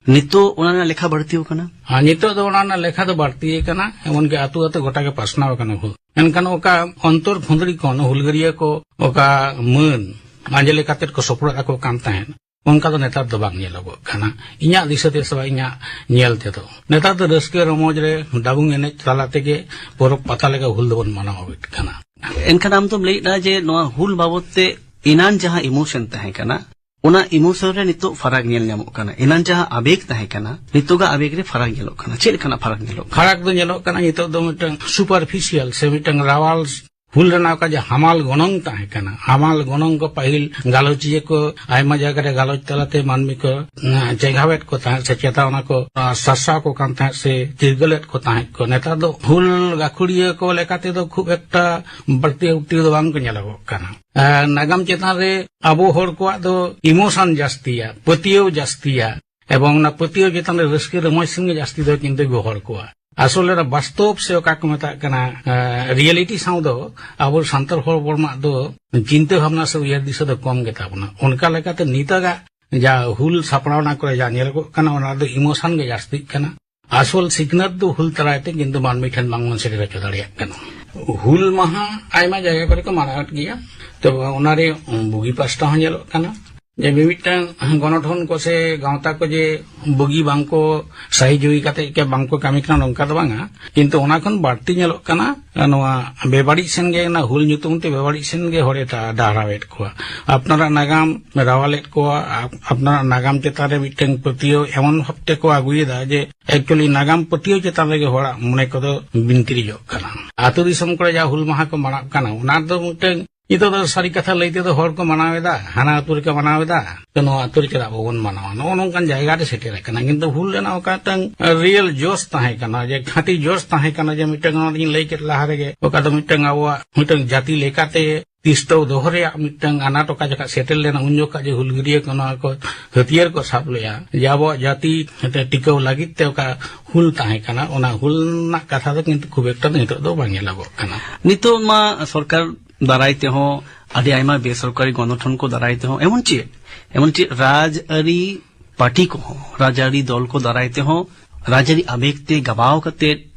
ᱱᱤᱛᱚᱜ ᱚᱱᱟ ᱨᱮᱱᱟᱜ ᱞᱮᱠᱷᱟ ᱵᱟᱹᱲᱛᱤ ᱟᱠᱟᱱᱟ? ᱟᱨ ᱱᱤᱛᱚᱜ ᱫᱚ ᱚᱱᱟ ᱨᱮᱱᱟᱜ ᱞᱮᱠᱷᱟ ᱫᱚ ᱵᱟᱹᱲᱛᱤ ᱟᱠᱟᱱᱟ, ᱮᱢᱚᱱᱠᱤ ᱟᱹᱛᱩ ᱟᱹᱛᱩ ᱜᱚᱴᱟ ᱜᱮ ᱯᱟᱥᱱᱟᱣ ᱟᱠᱟᱱᱟ ᱦᱩᱞ᱾ ᱢᱮᱱᱠᱷᱟᱱ ᱚᱠᱟ ᱚᱱᱛᱚᱨ ᱠᱷᱩᱸᱫᱽᱲᱤ ᱠᱷᱚᱱ ᱦᱩᱞᱜᱟᱹᱨᱤᱭᱟᱹ ᱠᱚ ᱚᱠᱟ ᱢᱟᱹᱱ ᱟᱸᱡᱮᱞ ᱠᱟᱛᱮᱫ ᱠᱚ ᱥᱚᱯᱲᱚᱜ ᱟᱠᱚ ᱠᱟᱱ ᱛᱟᱦᱮᱸᱫ, ᱚᱱᱠᱟ ᱫᱚ ᱱᱮᱛᱟᱨ ᱫᱚ ᱵᱟᱝ ᱧᱮᱞᱚᱜᱚᱜ ᱠᱟᱱᱟ᱾ ᱤᱧᱟᱹᱜ ᱫᱤᱥᱟᱹ ᱛᱮ ᱥᱮ ᱤᱧᱟᱹᱜ ᱧᱮᱞ ᱛᱮᱫᱚ ᱱᱮᱛᱟᱨ ᱫᱚ ᱨᱟᱹᱥᱠᱟᱹ ᱨᱚᱢᱚᱡᱽ ᱨᱮ ᱰᱟᱵᱩᱝ ᱮᱱᱮᱡ ᱛᱟᱞᱟ ᱛᱮᱜᱮ ᱯᱚᱨᱚᱵᱽ ᱯᱟᱛᱟ ᱞᱮᱠᱟ ᱦᱩᱞ ᱫᱚᱵᱚᱱ ᱢᱟᱱᱟᱣ ᱟᱹᱜᱩᱭᱮᱫ ᱠᱟᱱᱟ᱾ ᱮᱱᱠᱷᱟᱱ ᱟᱢ ᱫᱚᱢ ᱞᱟᱹᱭᱮᱫᱼᱟ ᱡᱮ ᱱᱚᱣᱟ ᱦᱩᱞ ᱵᱟᱵᱚᱫ ᱛᱮ ᱮᱱᱟᱱ ᱡᱟᱦᱟᱸ ᱤᱢᱳᱥᱚᱱ ᱛᱟᱦᱮᱸ ᱠᱟᱱᱟ, ᱚᱱᱟ ᱤᱢᱳᱥᱚᱱ ᱨᱮ ᱱᱤᱛᱚᱜ ᱯᱷᱟᱨᱟᱠ ᱧᱮᱞ ᱧᱟᱢᱚᱜ ᱠᱟᱱᱟ᱾ ᱮᱱᱟᱱ ᱡᱟᱦᱟᱸ ᱟᱵᱮᱜᱽ ᱛᱟᱦᱮᱸ ᱠᱟᱱᱟ, ᱱᱤᱛᱚᱜᱟᱜ ᱟᱵᱮᱜᱽ ᱨᱮ ᱯᱷᱟᱨᱟᱠ ᱧᱮᱞᱚᱜ ᱠᱟᱱᱟ᱾ ᱪᱮᱫ ᱞᱮᱠᱟᱱᱟᱜ ᱯᱷᱟᱨᱟᱠ ᱧᱮᱞᱚᱜ ᱠᱟᱱᱟ? ᱯᱷᱟᱨᱟᱠ ᱫᱚ ᱧᱮᱞᱚᱜ ᱠᱟᱱᱟ ᱱᱤᱛᱚᱜ ᱫᱚ ᱢᱤᱫᱴᱟᱝ ᱥᱩᱯᱟᱨᱯᱷᱤᱥᱤᱭᱟᱞ ᱥᱮ ᱢᱤᱫᱴᱟᱝ ᱨᱟᱣᱟᱞ᱾ ᱦᱩᱞ ᱨᱮᱱᱟᱜ ᱚᱠᱟ ᱡᱮ ᱦᱟᱢᱟᱞ ᱜᱚᱱᱚᱝ ᱛᱟᱦᱮᱸ ᱠᱟᱱᱟ, ᱦᱟᱢᱟᱞ ᱜᱚᱱᱚᱝ ᱠᱚ ᱯᱟᱹᱦᱤᱞ ᱜᱟᱞᱚᱪᱤᱭᱟᱹ ᱠᱚ ᱟᱭᱢᱟ ᱡᱟᱭᱜᱟ ᱨᱮ ᱜᱟᱞᱚᱪ ᱛᱟᱞᱟᱛᱮ ᱢᱟᱹᱱᱢᱤ ᱠᱚ, ᱮᱸ, ᱪᱮᱸᱜᱷᱟᱣᱮᱫ ᱠᱚ ᱛᱟᱦᱮᱸᱫ ᱥᱮ ᱪᱮᱛᱟᱣᱱᱟ ᱠᱚ, ᱟᱸ, ᱥᱟᱨᱥᱟᱣ ᱠᱚ ᱠᱟᱱ ᱛᱟᱦᱮᱸᱫ ᱥᱮ ᱪᱤᱨᱜᱟᱹᱞᱮᱫ ᱠᱚ ᱛᱟᱦᱮᱸᱫ ᱠᱚ᱾ ᱱᱮᱛᱟᱨ ᱫᱚ ᱦᱩᱞ ᱜᱟᱹᱠᱷᱩᱲᱤᱭᱟᱹ ᱠᱚ ᱞᱮᱠᱟ ᱛᱮᱫᱚ ᱠᱷᱩᱵ ᱮᱠᱴᱟ ᱵᱟᱹᱲᱛᱤ ᱩᱴᱤ ᱫᱚ ᱵᱟᱝ ᱠᱚ ᱧᱮᱞᱚᱜᱚᱜ ᱠᱟᱱᱟ᱾ ᱟᱨ ᱱᱟᱜᱟᱢ ᱪᱮᱛᱟᱱ ᱨᱮ ᱟᱵᱚ ᱦᱚᱲ ᱠᱚᱣᱟᱜ ᱫᱚ ᱤᱢᱳᱥᱚᱱ ᱡᱟᱹᱥᱛᱤᱭᱟ, ᱯᱟᱹᱛᱭᱟᱹᱣ ᱡᱟᱹᱥᱛᱤᱭᱟ, ᱮᱵᱚᱝ ᱚᱱᱟ ᱯᱟᱹᱛᱭᱟᱹᱣ ᱪᱮᱛᱟᱱ ᱨᱮ ᱨᱟᱹᱥᱠᱟᱹ ᱨᱚᱢᱚᱡᱽ ᱥᱮᱱ ᱜᱮ ᱡᱟᱹᱥᱛᱤ ᱫᱚ ᱠᱤᱱᱛᱩ ᱜᱚᱦᱚᱲ ᱠᱚᱣᱟ᱾ ᱟᱥᱚᱞ ᱨᱮ ᱵᱟᱥᱛᱚᱵ ᱥᱮ ᱚᱠᱟ ᱠᱚ ᱢᱮᱛᱟᱜ ᱠᱟᱱᱟ, ᱮ, ᱨᱤᱭᱮᱞᱤᱴᱤ ᱥᱟᱶ ᱫᱚ ᱟᱵᱚ ᱥᱟᱱᱛᱟᱲ ᱦᱚᱲ ᱦᱚᱯᱚᱱᱟᱜ ᱫᱚ ᱪᱤᱱᱛᱟᱹ ᱵᱷᱟᱵᱽᱱᱟ ᱥᱮ ᱩᱭᱦᱟᱹᱨ ᱫᱤᱥᱟᱹ ᱫᱚ ᱠᱚᱢ ᱜᱮᱛᱟ ᱵᱚᱱᱟ᱾ ᱚᱱᱠᱟ ᱞᱮᱠᱟᱛᱮ ᱱᱤᱛᱚᱜᱟᱜ ᱡᱟ ᱦᱩᱞ ᱥᱟᱯᱲᱟᱣᱱᱟ ᱠᱚᱨᱮ ᱡᱟ ᱧᱮᱞᱚᱜᱚᱜ ᱠᱟᱱᱟ, ᱚᱱᱟ ᱫᱚ ᱤᱢᱳᱥᱚᱱ ᱜᱮ ᱡᱟᱹᱥᱛᱤᱜ ᱠᱟᱱᱟ᱾ ᱟᱥᱚᱞ ᱥᱤᱠᱷᱱᱟᱹᱛ ᱫᱚ ᱦᱩᱞ ᱛᱟᱞᱟᱭ ᱛᱮ ᱠᱤᱱᱛᱩ ᱢᱟᱹᱱᱢᱤ ᱴᱷᱮᱱ ᱵᱟᱝ ᱵᱚᱱ ᱥᱮᱴᱮᱨ ᱦᱚᱪᱚ ᱫᱟᱲᱮᱭᱟᱜ ᱠᱟᱱᱟ᱾ ᱦᱩᱞ ᱢᱟᱦᱟ ᱟᱭᱢᱟ ᱡᱟᱭᱜᱟ ᱠᱚᱨᱮ ᱠᱚ ᱢᱟᱱᱟᱣᱮᱫ ᱜᱮᱭᱟ, ᱛᱚᱵᱮ ᱚᱱᱟᱨᱮ ᱵᱩᱜᱤ ᱯᱟᱥᱴᱟ ᱦᱚᱸ ᱧᱮᱞᱚᱜ ᱠᱟᱱᱟ᱾ ᱡᱮ ᱢᱤᱢᱤᱫᱴᱟᱝ ᱜᱚᱱᱚᱴᱷᱚᱱ ᱠᱚ ᱥᱮ ᱜᱟᱶᱛᱟ ᱠᱚ ᱡᱮ ᱵᱩᱜᱤ ᱵᱟᱝᱠᱚ ᱥᱟᱹᱦᱤ ᱡᱩᱦᱤ ᱠᱟᱛᱮ ᱜᱮ ᱵᱟᱝᱠᱚ ᱠᱟᱹᱢᱤ ᱠᱟᱱᱟ, ᱱᱚᱝᱠᱟ ᱫᱚ ᱵᱟᱝᱟ, ᱠᱤᱱᱛᱩ ᱚᱱᱟ ᱠᱷᱚᱱ ᱵᱟᱹᱲᱛᱤ ᱧᱮᱞᱚᱜ ᱠᱟᱱᱟ ᱱᱚᱣᱟ ᱵᱮᱵᱟᱹᱲᱤᱡ ᱥᱮᱱ ᱜᱮ, ᱚᱱᱟ ᱦᱩᱞ ᱧᱩᱛᱩᱢ ᱛᱮ ᱵᱮᱵᱟᱹᱲᱤᱡ ᱥᱮᱱ ᱜᱮ ᱦᱚᱲᱮ ᱰᱟ-, ᱰᱟᱦᱨᱟᱣᱮᱫ ᱠᱚᱣᱟ᱾ ᱟᱯᱱᱟᱨᱟᱜ ᱱᱟᱜᱟᱢ ᱨᱟᱣᱟᱞᱮᱫ ᱠᱚᱣᱟ, ᱟᱯ-, ᱟᱯᱱᱟᱨᱟᱜ ᱱᱟᱜᱟᱢ ᱪᱮᱛᱟᱱ ᱨᱮ ᱢᱤᱫᱴᱟᱝ ᱯᱟᱹᱛᱭᱟᱹᱣ ᱮᱢᱚᱱ ᱵᱷᱟᱵ ᱛᱮᱠᱚ ᱟᱹᱜᱩᱭᱮᱫᱟ ᱡᱮ actually ᱱᱟᱜᱟᱢ ᱯᱟᱹᱛᱭᱟᱹᱣ ᱪᱮᱛᱟᱱ ᱨᱮᱜᱮ ᱦᱚᱲᱟᱜ ᱢᱚᱱᱮ ᱠᱚᱫᱚ ᱵᱤᱱᱛᱤᱨᱤᱡᱚᱜ ᱠᱟᱱᱟ᱾ ᱟᱹᱛᱩ ᱫᱤᱥᱚᱢ ᱠᱚᱨᱮ ᱡᱟ ᱦᱩᱞ ᱢᱟᱦᱟ ᱠᱚ ᱢᱟᱱᱟᱣ ᱠᱟᱱᱟ, ᱚᱱᱟ ᱫᱚ ᱢᱤᱫᱴᱟᱝ ᱱᱤᱛᱚᱜ ᱫᱚ ᱥᱟᱹᱨᱤ ᱠᱟᱛᱷᱟ ᱞᱟᱹᱭ ᱛᱮᱫᱚ ᱦᱚᱲ ᱠᱚ ᱢᱟᱱᱟᱣ ᱮᱫᱟ, ᱦᱟᱱᱟ ᱟᱹᱛᱩ ᱨᱮᱠᱚ ᱢᱟᱱᱟᱣ ᱮᱫᱟ, ᱛᱚ ᱱᱚᱣᱟ ᱟᱹᱛᱩ ᱨᱮ ᱪᱮᱫᱟᱜ ᱵᱟᱵᱚᱱ ᱢᱟᱱᱟᱣᱟ? ᱱᱚᱜᱼᱚ ᱱᱚᱝᱠᱟᱱ ᱡᱟᱭᱜᱟ ᱨᱮ ᱥᱮᱴᱮᱨ ᱟᱠᱟᱱᱟ᱾ ᱠᱤᱱᱛᱩ ᱦᱩᱞ ᱨᱮᱱᱟᱜ ᱚᱠᱟ ᱢᱤᱫᱴᱟᱝ ᱨᱤᱭᱮᱞ ᱡᱳᱥ ᱛᱟᱦᱮᱸ ᱠᱟᱱᱟ, ᱡᱮ ᱠᱷᱟᱹᱴᱤ ᱡᱳᱥ ᱛᱟᱦᱮᱸ ᱠᱟᱱᱟ, ᱡᱮ ᱢᱤᱫᱴᱟᱝ ᱚᱱᱟ ᱞᱤᱧ ᱞᱟᱹᱭ ᱠᱮᱫ ᱞᱟᱦᱟ ᱨᱮᱜᱮ, ᱚᱠᱟ ᱫᱚ ᱢᱤᱫᱴᱟᱝ ᱟᱵᱚᱣᱟᱜ ᱢᱤᱫᱴᱟᱝ ᱡᱟᱹᱛᱤ ᱞᱮᱠᱟᱛᱮ ᱛᱤᱥᱛᱟᱹᱣ ᱫᱚᱦᱚ ᱨᱮᱭᱟᱜ ᱢᱤᱫᱴᱟᱝ ᱟᱱᱟᱴ ᱚᱠᱟ ᱡᱚᱠᱷᱟᱜ ᱥᱮᱴᱮᱨ ᱞᱮᱱᱟ, ᱩᱱ ᱡᱚᱠᱷᱟᱜ ᱡᱮ ᱦᱩᱞᱜᱟᱹᱨᱤᱭᱟᱹ ᱠᱚ ᱱᱚᱣᱟ ᱠᱚ ᱦᱟᱹᱛᱭᱟᱹᱨ ᱠᱚ ᱥᱟᱵ ᱞᱮᱜᱼᱟ, ᱡᱮ ᱟᱵᱚᱣᱟᱜ ᱡᱟᱹᱛᱤ ᱴᱤᱠᱟᱹᱣ ᱞᱟᱹᱜᱤᱫ ᱛᱮ ᱚᱠᱟ ᱦᱩᱞ ᱛᱟᱦᱮᱸ ᱠᱟᱱᱟ, ᱚᱱᱟ ᱦᱩᱞ ᱨᱮᱱᱟᱜ ᱠᱟᱛᱷᱟ ᱫᱚ ᱠᱤᱱᱛᱩ ᱠᱷᱩᱵ ᱮᱠᱴᱟ ᱫᱚ ᱱᱤᱛᱚᱜ ᱫᱚ ᱵᱟᱝ ᱧᱮᱞᱚᱜᱚᱜ ᱠᱟᱱᱟ᱾ ᱱᱤᱛᱚᱜ ᱢᱟ ᱥᱚᱨᱠᱟᱨ ᱫᱟᱨᱟᱭ ᱛᱮᱦᱚᱸ, ᱟᱹᱰᱤ ᱟᱭᱢᱟ ᱵᱮᱥᱚᱨᱠᱟᱨᱤ ᱜᱚᱱᱚᱴᱷᱚᱱ ᱠᱚ ᱫᱟᱨᱟᱭ ᱛᱮᱦᱚᱸ, ᱮᱢᱚᱱ ᱪᱮᱫ, ᱮᱢᱚᱱ ᱪᱮᱫ ᱨᱟᱡᱽᱟᱹᱨᱤ ᱯᱟᱨᱴᱤ ᱠᱚᱦᱚᱸ, ᱨᱟᱡᱽᱟᱹᱨᱤ ᱫᱚᱞ ᱠᱚ ᱫᱟᱨᱟᱭ ᱛᱮᱦᱚᱸ ᱨᱟᱡᱽᱟᱹᱨᱤ ᱟᱵᱮᱜᱽ ᱛᱮ ᱜᱟᱵᱟᱣ ᱠᱟᱛᱮ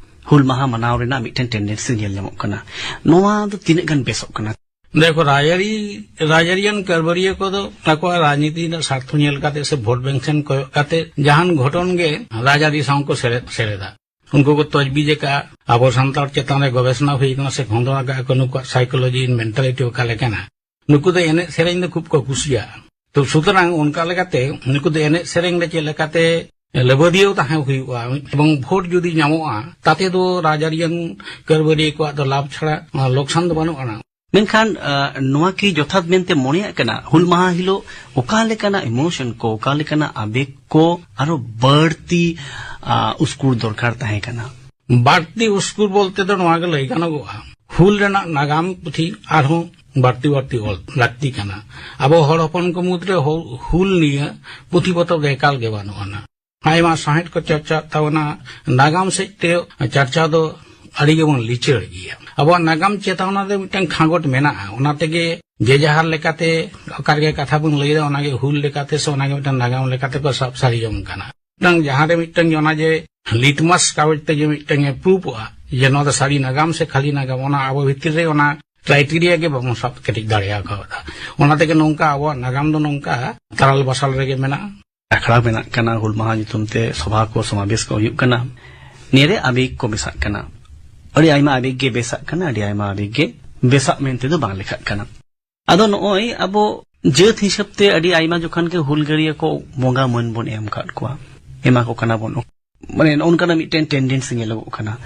ᱦᱩᱞ ᱢᱟᱦᱟ ᱢᱟᱱᱟᱣ ᱨᱮᱱᱟᱜ ᱢᱤᱫᱴᱮᱱ ᱴᱮᱱᱰᱮᱱᱥᱤ ᱧᱮᱞ ᱧᱟᱢᱚᱜ ᱠᱟᱱᱟ᱾ ᱱᱚᱣᱟ ᱫᱚ ᱛᱤᱱᱟᱹᱜ ᱜᱟᱱ ᱵᱮᱥᱚᱜ ᱠᱟᱱᱟ? ᱫᱮᱠᱷᱚ, ᱨᱟᱡᱽᱟᱹᱨᱤ, ᱨᱟᱡᱽᱟᱹᱨᱤᱭᱟᱱ ᱠᱟᱹᱨᱵᱟᱹᱨᱤᱭᱟᱹ ᱠᱚᱫᱚ ᱟᱠᱚᱣᱟᱜ ᱨᱟᱡᱽᱱᱤᱛᱤ ᱨᱮᱱᱟᱜ ᱥᱟᱨᱛᱷᱚ ᱧᱮᱞ ᱠᱟᱛᱮ ᱥᱮ ᱵᱷᱳᱴ ᱵᱮᱝᱠ ᱥᱮᱱ ᱠᱚᱭᱚᱜ ᱠᱟᱛᱮ ᱡᱟᱦᱟᱱ ᱜᱷᱚᱴᱚᱱ ᱜᱮ ᱨᱟᱡᱽᱟᱹᱨᱤ ᱥᱟᱶ ᱠᱚ ᱥᱮᱞᱮᱫ, ᱥᱮᱞᱮᱫᱟ᱾ ᱩᱱᱠᱩ ᱠᱚ ᱛᱚᱡᱵᱤᱡ ᱟᱠᱟᱫᱼᱟ, ᱟᱵᱚ ᱥᱟᱱᱛᱟᱲ ᱪᱮᱛᱟᱱ ᱨᱮ ᱜᱚᱵᱮᱥᱚᱱᱟ ᱦᱩᱭ ᱟᱠᱟᱱᱟ ᱥᱮ ᱠᱷᱚᱸᱫᱽᱨᱚᱸᱫᱽ ᱟᱠᱟᱫᱼᱟ ᱠᱚ, ᱱᱩᱠᱩᱣᱟᱜ ᱥᱟᱭᱠᱳᱞᱚᱡᱤ, ᱢᱮᱱᱴᱟᱞᱤᱴᱤ ᱚᱠᱟ ᱞᱮᱠᱟᱱᱟ᱾ ᱱᱩᱠᱩ ᱫᱚ ᱮᱱᱮᱡ ᱥᱮᱨᱮᱧ ᱫᱚ ᱠᱷᱩᱵ ᱠᱚ ᱠᱩᱥᱤᱭᱟᱜᱼᱟ᱾ ᱛᱚ ᱥᱩᱛᱚᱨᱟᱝ ᱚᱱᱠᱟ ᱞᱮᱠᱟᱛᱮ ᱱᱩᱠᱩ ᱫᱚ ᱮᱱᱮᱡ ᱥᱮᱨᱮᱧ ᱨᱮ ᱪᱮᱫ ᱞᱮᱠᱟᱛᱮ ᱞᱟᱹᱵᱟᱹᱫᱤᱭᱟᱹᱣ ᱛᱟᱦᱮᱸ ᱦᱩᱭᱩᱜᱼᱟ ᱮᱵᱚᱝ ᱵᱷᱳᱴ ᱡᱩᱫᱤ ᱧᱟᱢᱚᱜᱼᱟ, ᱛᱟᱛᱮ ᱫᱚ ᱨᱟᱡᱽᱟᱹᱨᱤᱭᱟᱱ ᱠᱟᱹᱨᱵᱟᱹᱨᱤᱭᱟᱹ ᱠᱚᱣᱟᱜ ᱫᱚ ᱞᱟᱵᱷ ᱪᱷᱟᱲᱟ ᱞᱚᱠᱥᱟᱱ ᱫᱚ ᱵᱟᱹᱱᱩᱜ ᱟᱱᱟ᱾ ᱢᱮᱱᱠᱷᱟᱱ, ᱟ, ᱱᱚᱣᱟ ᱠᱤ ᱡᱚᱛᱷᱟᱛ ᱢᱮᱱᱛᱮ ᱢᱚᱱᱮᱭᱟᱜ ᱠᱟᱱᱟ? ᱦᱩᱞ ᱢᱟᱦᱟ ᱦᱤᱞᱳᱜ ᱚᱠᱟ ᱞᱮᱠᱟᱱᱟᱜ ᱤᱢᱳᱥᱚᱱ ᱠᱚ, ᱚᱠᱟ ᱞᱮᱠᱟᱱᱟᱜ ᱟᱵᱮᱜᱽ ᱠᱚ ᱟᱨᱚ ᱵᱟᱹᱲᱛᱤ, ᱟ, ᱩᱥᱠᱩᱨ ᱫᱚᱨᱠᱟᱨ ᱛᱟᱦᱮᱸ ᱠᱟᱱᱟ? ᱵᱟᱹᱲᱛᱤ ᱩᱥᱠᱩᱨ ᱵᱚᱞᱛᱮ ᱫᱚ ᱱᱚᱣᱟ ᱜᱮ ᱞᱟᱹᱭ ᱜᱟᱱᱚᱜᱚᱜᱼᱟ, ᱦᱩᱞ ᱨᱮᱱᱟᱜ ᱱᱟᱜᱟᱢ ᱯᱩᱛᱷᱤ ᱟᱨᱦᱚᱸ ᱵᱟᱹᱲᱛᱤ ᱵᱟᱹᱲᱛᱤ ᱚᱞ ᱞᱟᱹᱠᱛᱤ ᱠᱟᱱᱟ᱾ ᱟᱵᱚ ᱦᱚᱲ ᱦᱚᱯᱚᱱ ᱠᱚ ᱢᱩᱫᱽᱨᱮ ᱦᱩ-, ᱦᱩᱞ ᱱᱤᱭᱟᱹ ᱯᱩᱛᱷᱤ ᱯᱚᱛᱚᱵ ᱫᱚ ᱮᱠᱟᱞ ᱜᱮ ᱵᱟᱹᱱᱩᱜ ᱟᱱᱟ᱾ ᱟᱭᱢᱟ ᱥᱟᱶᱦᱮᱫ ᱠᱚ ᱪᱟᱨᱪᱟᱜ ᱛᱟᱵᱚᱱᱟ, ᱱᱟᱜᱟᱢ ᱥᱮᱫ ᱛᱮ ᱪᱟᱨᱪᱟ ᱫᱚ ᱟᱹᱰᱤ ᱜᱮᱵᱚᱱ ᱞᱤᱪᱟᱹᱲ ᱜᱮᱭᱟ᱾ ᱟᱵᱚᱣᱟᱜ ᱱᱟᱜᱟᱢ ᱪᱮᱛᱟᱱ ᱨᱮ ᱢᱤᱫᱴᱟᱝ ᱠᱷᱟᱸᱜᱚᱴ ᱢᱮᱱᱟᱜᱼᱟ, ᱚᱱᱟ ᱛᱮᱜᱮ ᱡᱮ ᱡᱟᱦᱟᱨ ᱞᱮᱠᱟᱛᱮ ᱚᱠᱟ ᱨᱮᱜᱮ ᱠᱟᱛᱷᱟ ᱵᱚᱱ ᱞᱟᱹᱭ ᱮᱫᱟ, ᱚᱱᱟᱜᱮ ᱦᱩᱞ ᱞᱮᱠᱟᱛᱮ ᱥᱮ ᱚᱱᱟᱜᱮ ᱢᱤᱫᱴᱟᱝ ᱱᱟᱜᱟᱢ ᱞᱮᱠᱟᱛᱮ ᱠᱚ ᱥᱟᱵ ᱥᱟᱨᱤ ᱡᱚᱝ ᱠᱟᱱᱟ᱾ ᱢᱤᱫᱴᱟᱝ ᱡᱟᱦᱟᱸ ᱨᱮ ᱢᱤᱫᱴᱟᱝ ᱚᱱᱟ ᱡᱮ ᱞᱤᱴᱢᱟᱥ ᱠᱟᱜᱚᱡᱽ ᱛᱮ ᱡᱮ ᱢᱤᱫᱴᱟᱝ ᱮ ᱯᱨᱩᱯᱚᱜᱼᱟ ᱡᱮ ᱱᱚᱣᱟ ᱫᱚ ᱥᱟᱹᱨᱤ ᱱᱟᱜᱟᱢ ᱥᱮ ᱠᱷᱟᱹᱞᱤ ᱱᱟᱜᱟᱢ, ᱚᱱᱟ ᱟᱵᱚ ᱵᱷᱤᱛᱤᱨ ᱨᱮ ᱚᱱᱟ ᱠᱨᱟᱭᱴᱮᱨᱤᱭᱟ ᱜᱮ ᱵᱟᱵᱚᱱ ᱥᱟᱵ ᱠᱮᱴᱮᱡ ᱫᱟᱲᱮ ᱟᱠᱟᱣᱫᱟ᱾ ᱚᱱᱟ ᱛᱮᱜᱮ ᱱᱚᱝᱠᱟ ᱟᱵᱚᱣᱟᱜ ᱱᱟᱜᱟᱢ ᱫᱚ ᱱᱚᱝᱠᱟ ᱛᱟᱨᱟᱞ ᱵᱟᱥᱟᱞ ᱨᱮᱜᱮ ᱢᱮᱱᱟᱜᱼᱟ᱾ ᱟᱠᱷᱲᱟ ᱵᱮᱱᱟᱜ ᱠᱟᱱᱟ, ᱦᱩᱞ ᱢᱟᱦᱟ ᱧᱩᱛᱩᱢ ᱛᱮ ᱥᱚᱵᱷᱟ ᱠᱚ ᱥᱚᱢᱟᱵᱮᱥ ᱠᱚ ᱦᱩᱭᱩᱜ ᱠᱟᱱᱟ, ᱱᱤᱭᱟᱹᱨᱮ ᱟᱵᱮᱜ ᱠᱚ ᱢᱮᱥᱟᱜ ᱠᱟᱱᱟ᱾ ᱟᱹᱰᱤ ᱟᱭᱢᱟ ᱟᱵᱮᱜ ᱜᱮ ᱵᱮᱥᱟᱜ ᱠᱟᱱᱟ, ᱟᱹᱰᱤ ᱟᱭᱢᱟ ᱟᱵᱮᱜ ᱜᱮ ᱵᱮᱥᱟᱜ ᱢᱮᱱᱛᱮ ᱫᱚ ᱵᱟᱝ ᱞᱮᱠᱷᱟᱜ ᱠᱟᱱᱟ᱾ ᱟᱫᱚ ᱱᱚᱜᱼᱚᱭ ᱟᱵᱚ ᱡᱟᱹᱛ ᱦᱤᱥᱟᱹᱵ ᱛᱮ ᱟᱹᱰᱤ ᱟᱭᱢᱟ ᱡᱚᱠᱷᱚᱱ ᱜᱮ ᱦᱩᱞᱜᱟᱹᱨᱤᱭᱟᱹ ᱠᱚ ᱵᱚᱸᱜᱟ ᱢᱟᱹᱱ ᱵᱚᱱ ᱮᱢ ᱟᱠᱟᱫ ᱠᱚᱣᱟ, ᱮᱢᱟ ᱠᱚ ᱠᱟᱱᱟ ᱵᱚᱱ, ᱢᱟᱱᱮ ᱱᱚᱜᱼᱚ ᱱᱚᱝᱠᱟᱱᱟᱜ ᱢᱤᱫᱴᱮᱱ ᱴᱮᱱᱰᱮᱱᱥᱤ ᱧᱮᱞᱚᱜᱚᱜ ᱠᱟᱱᱟ᱾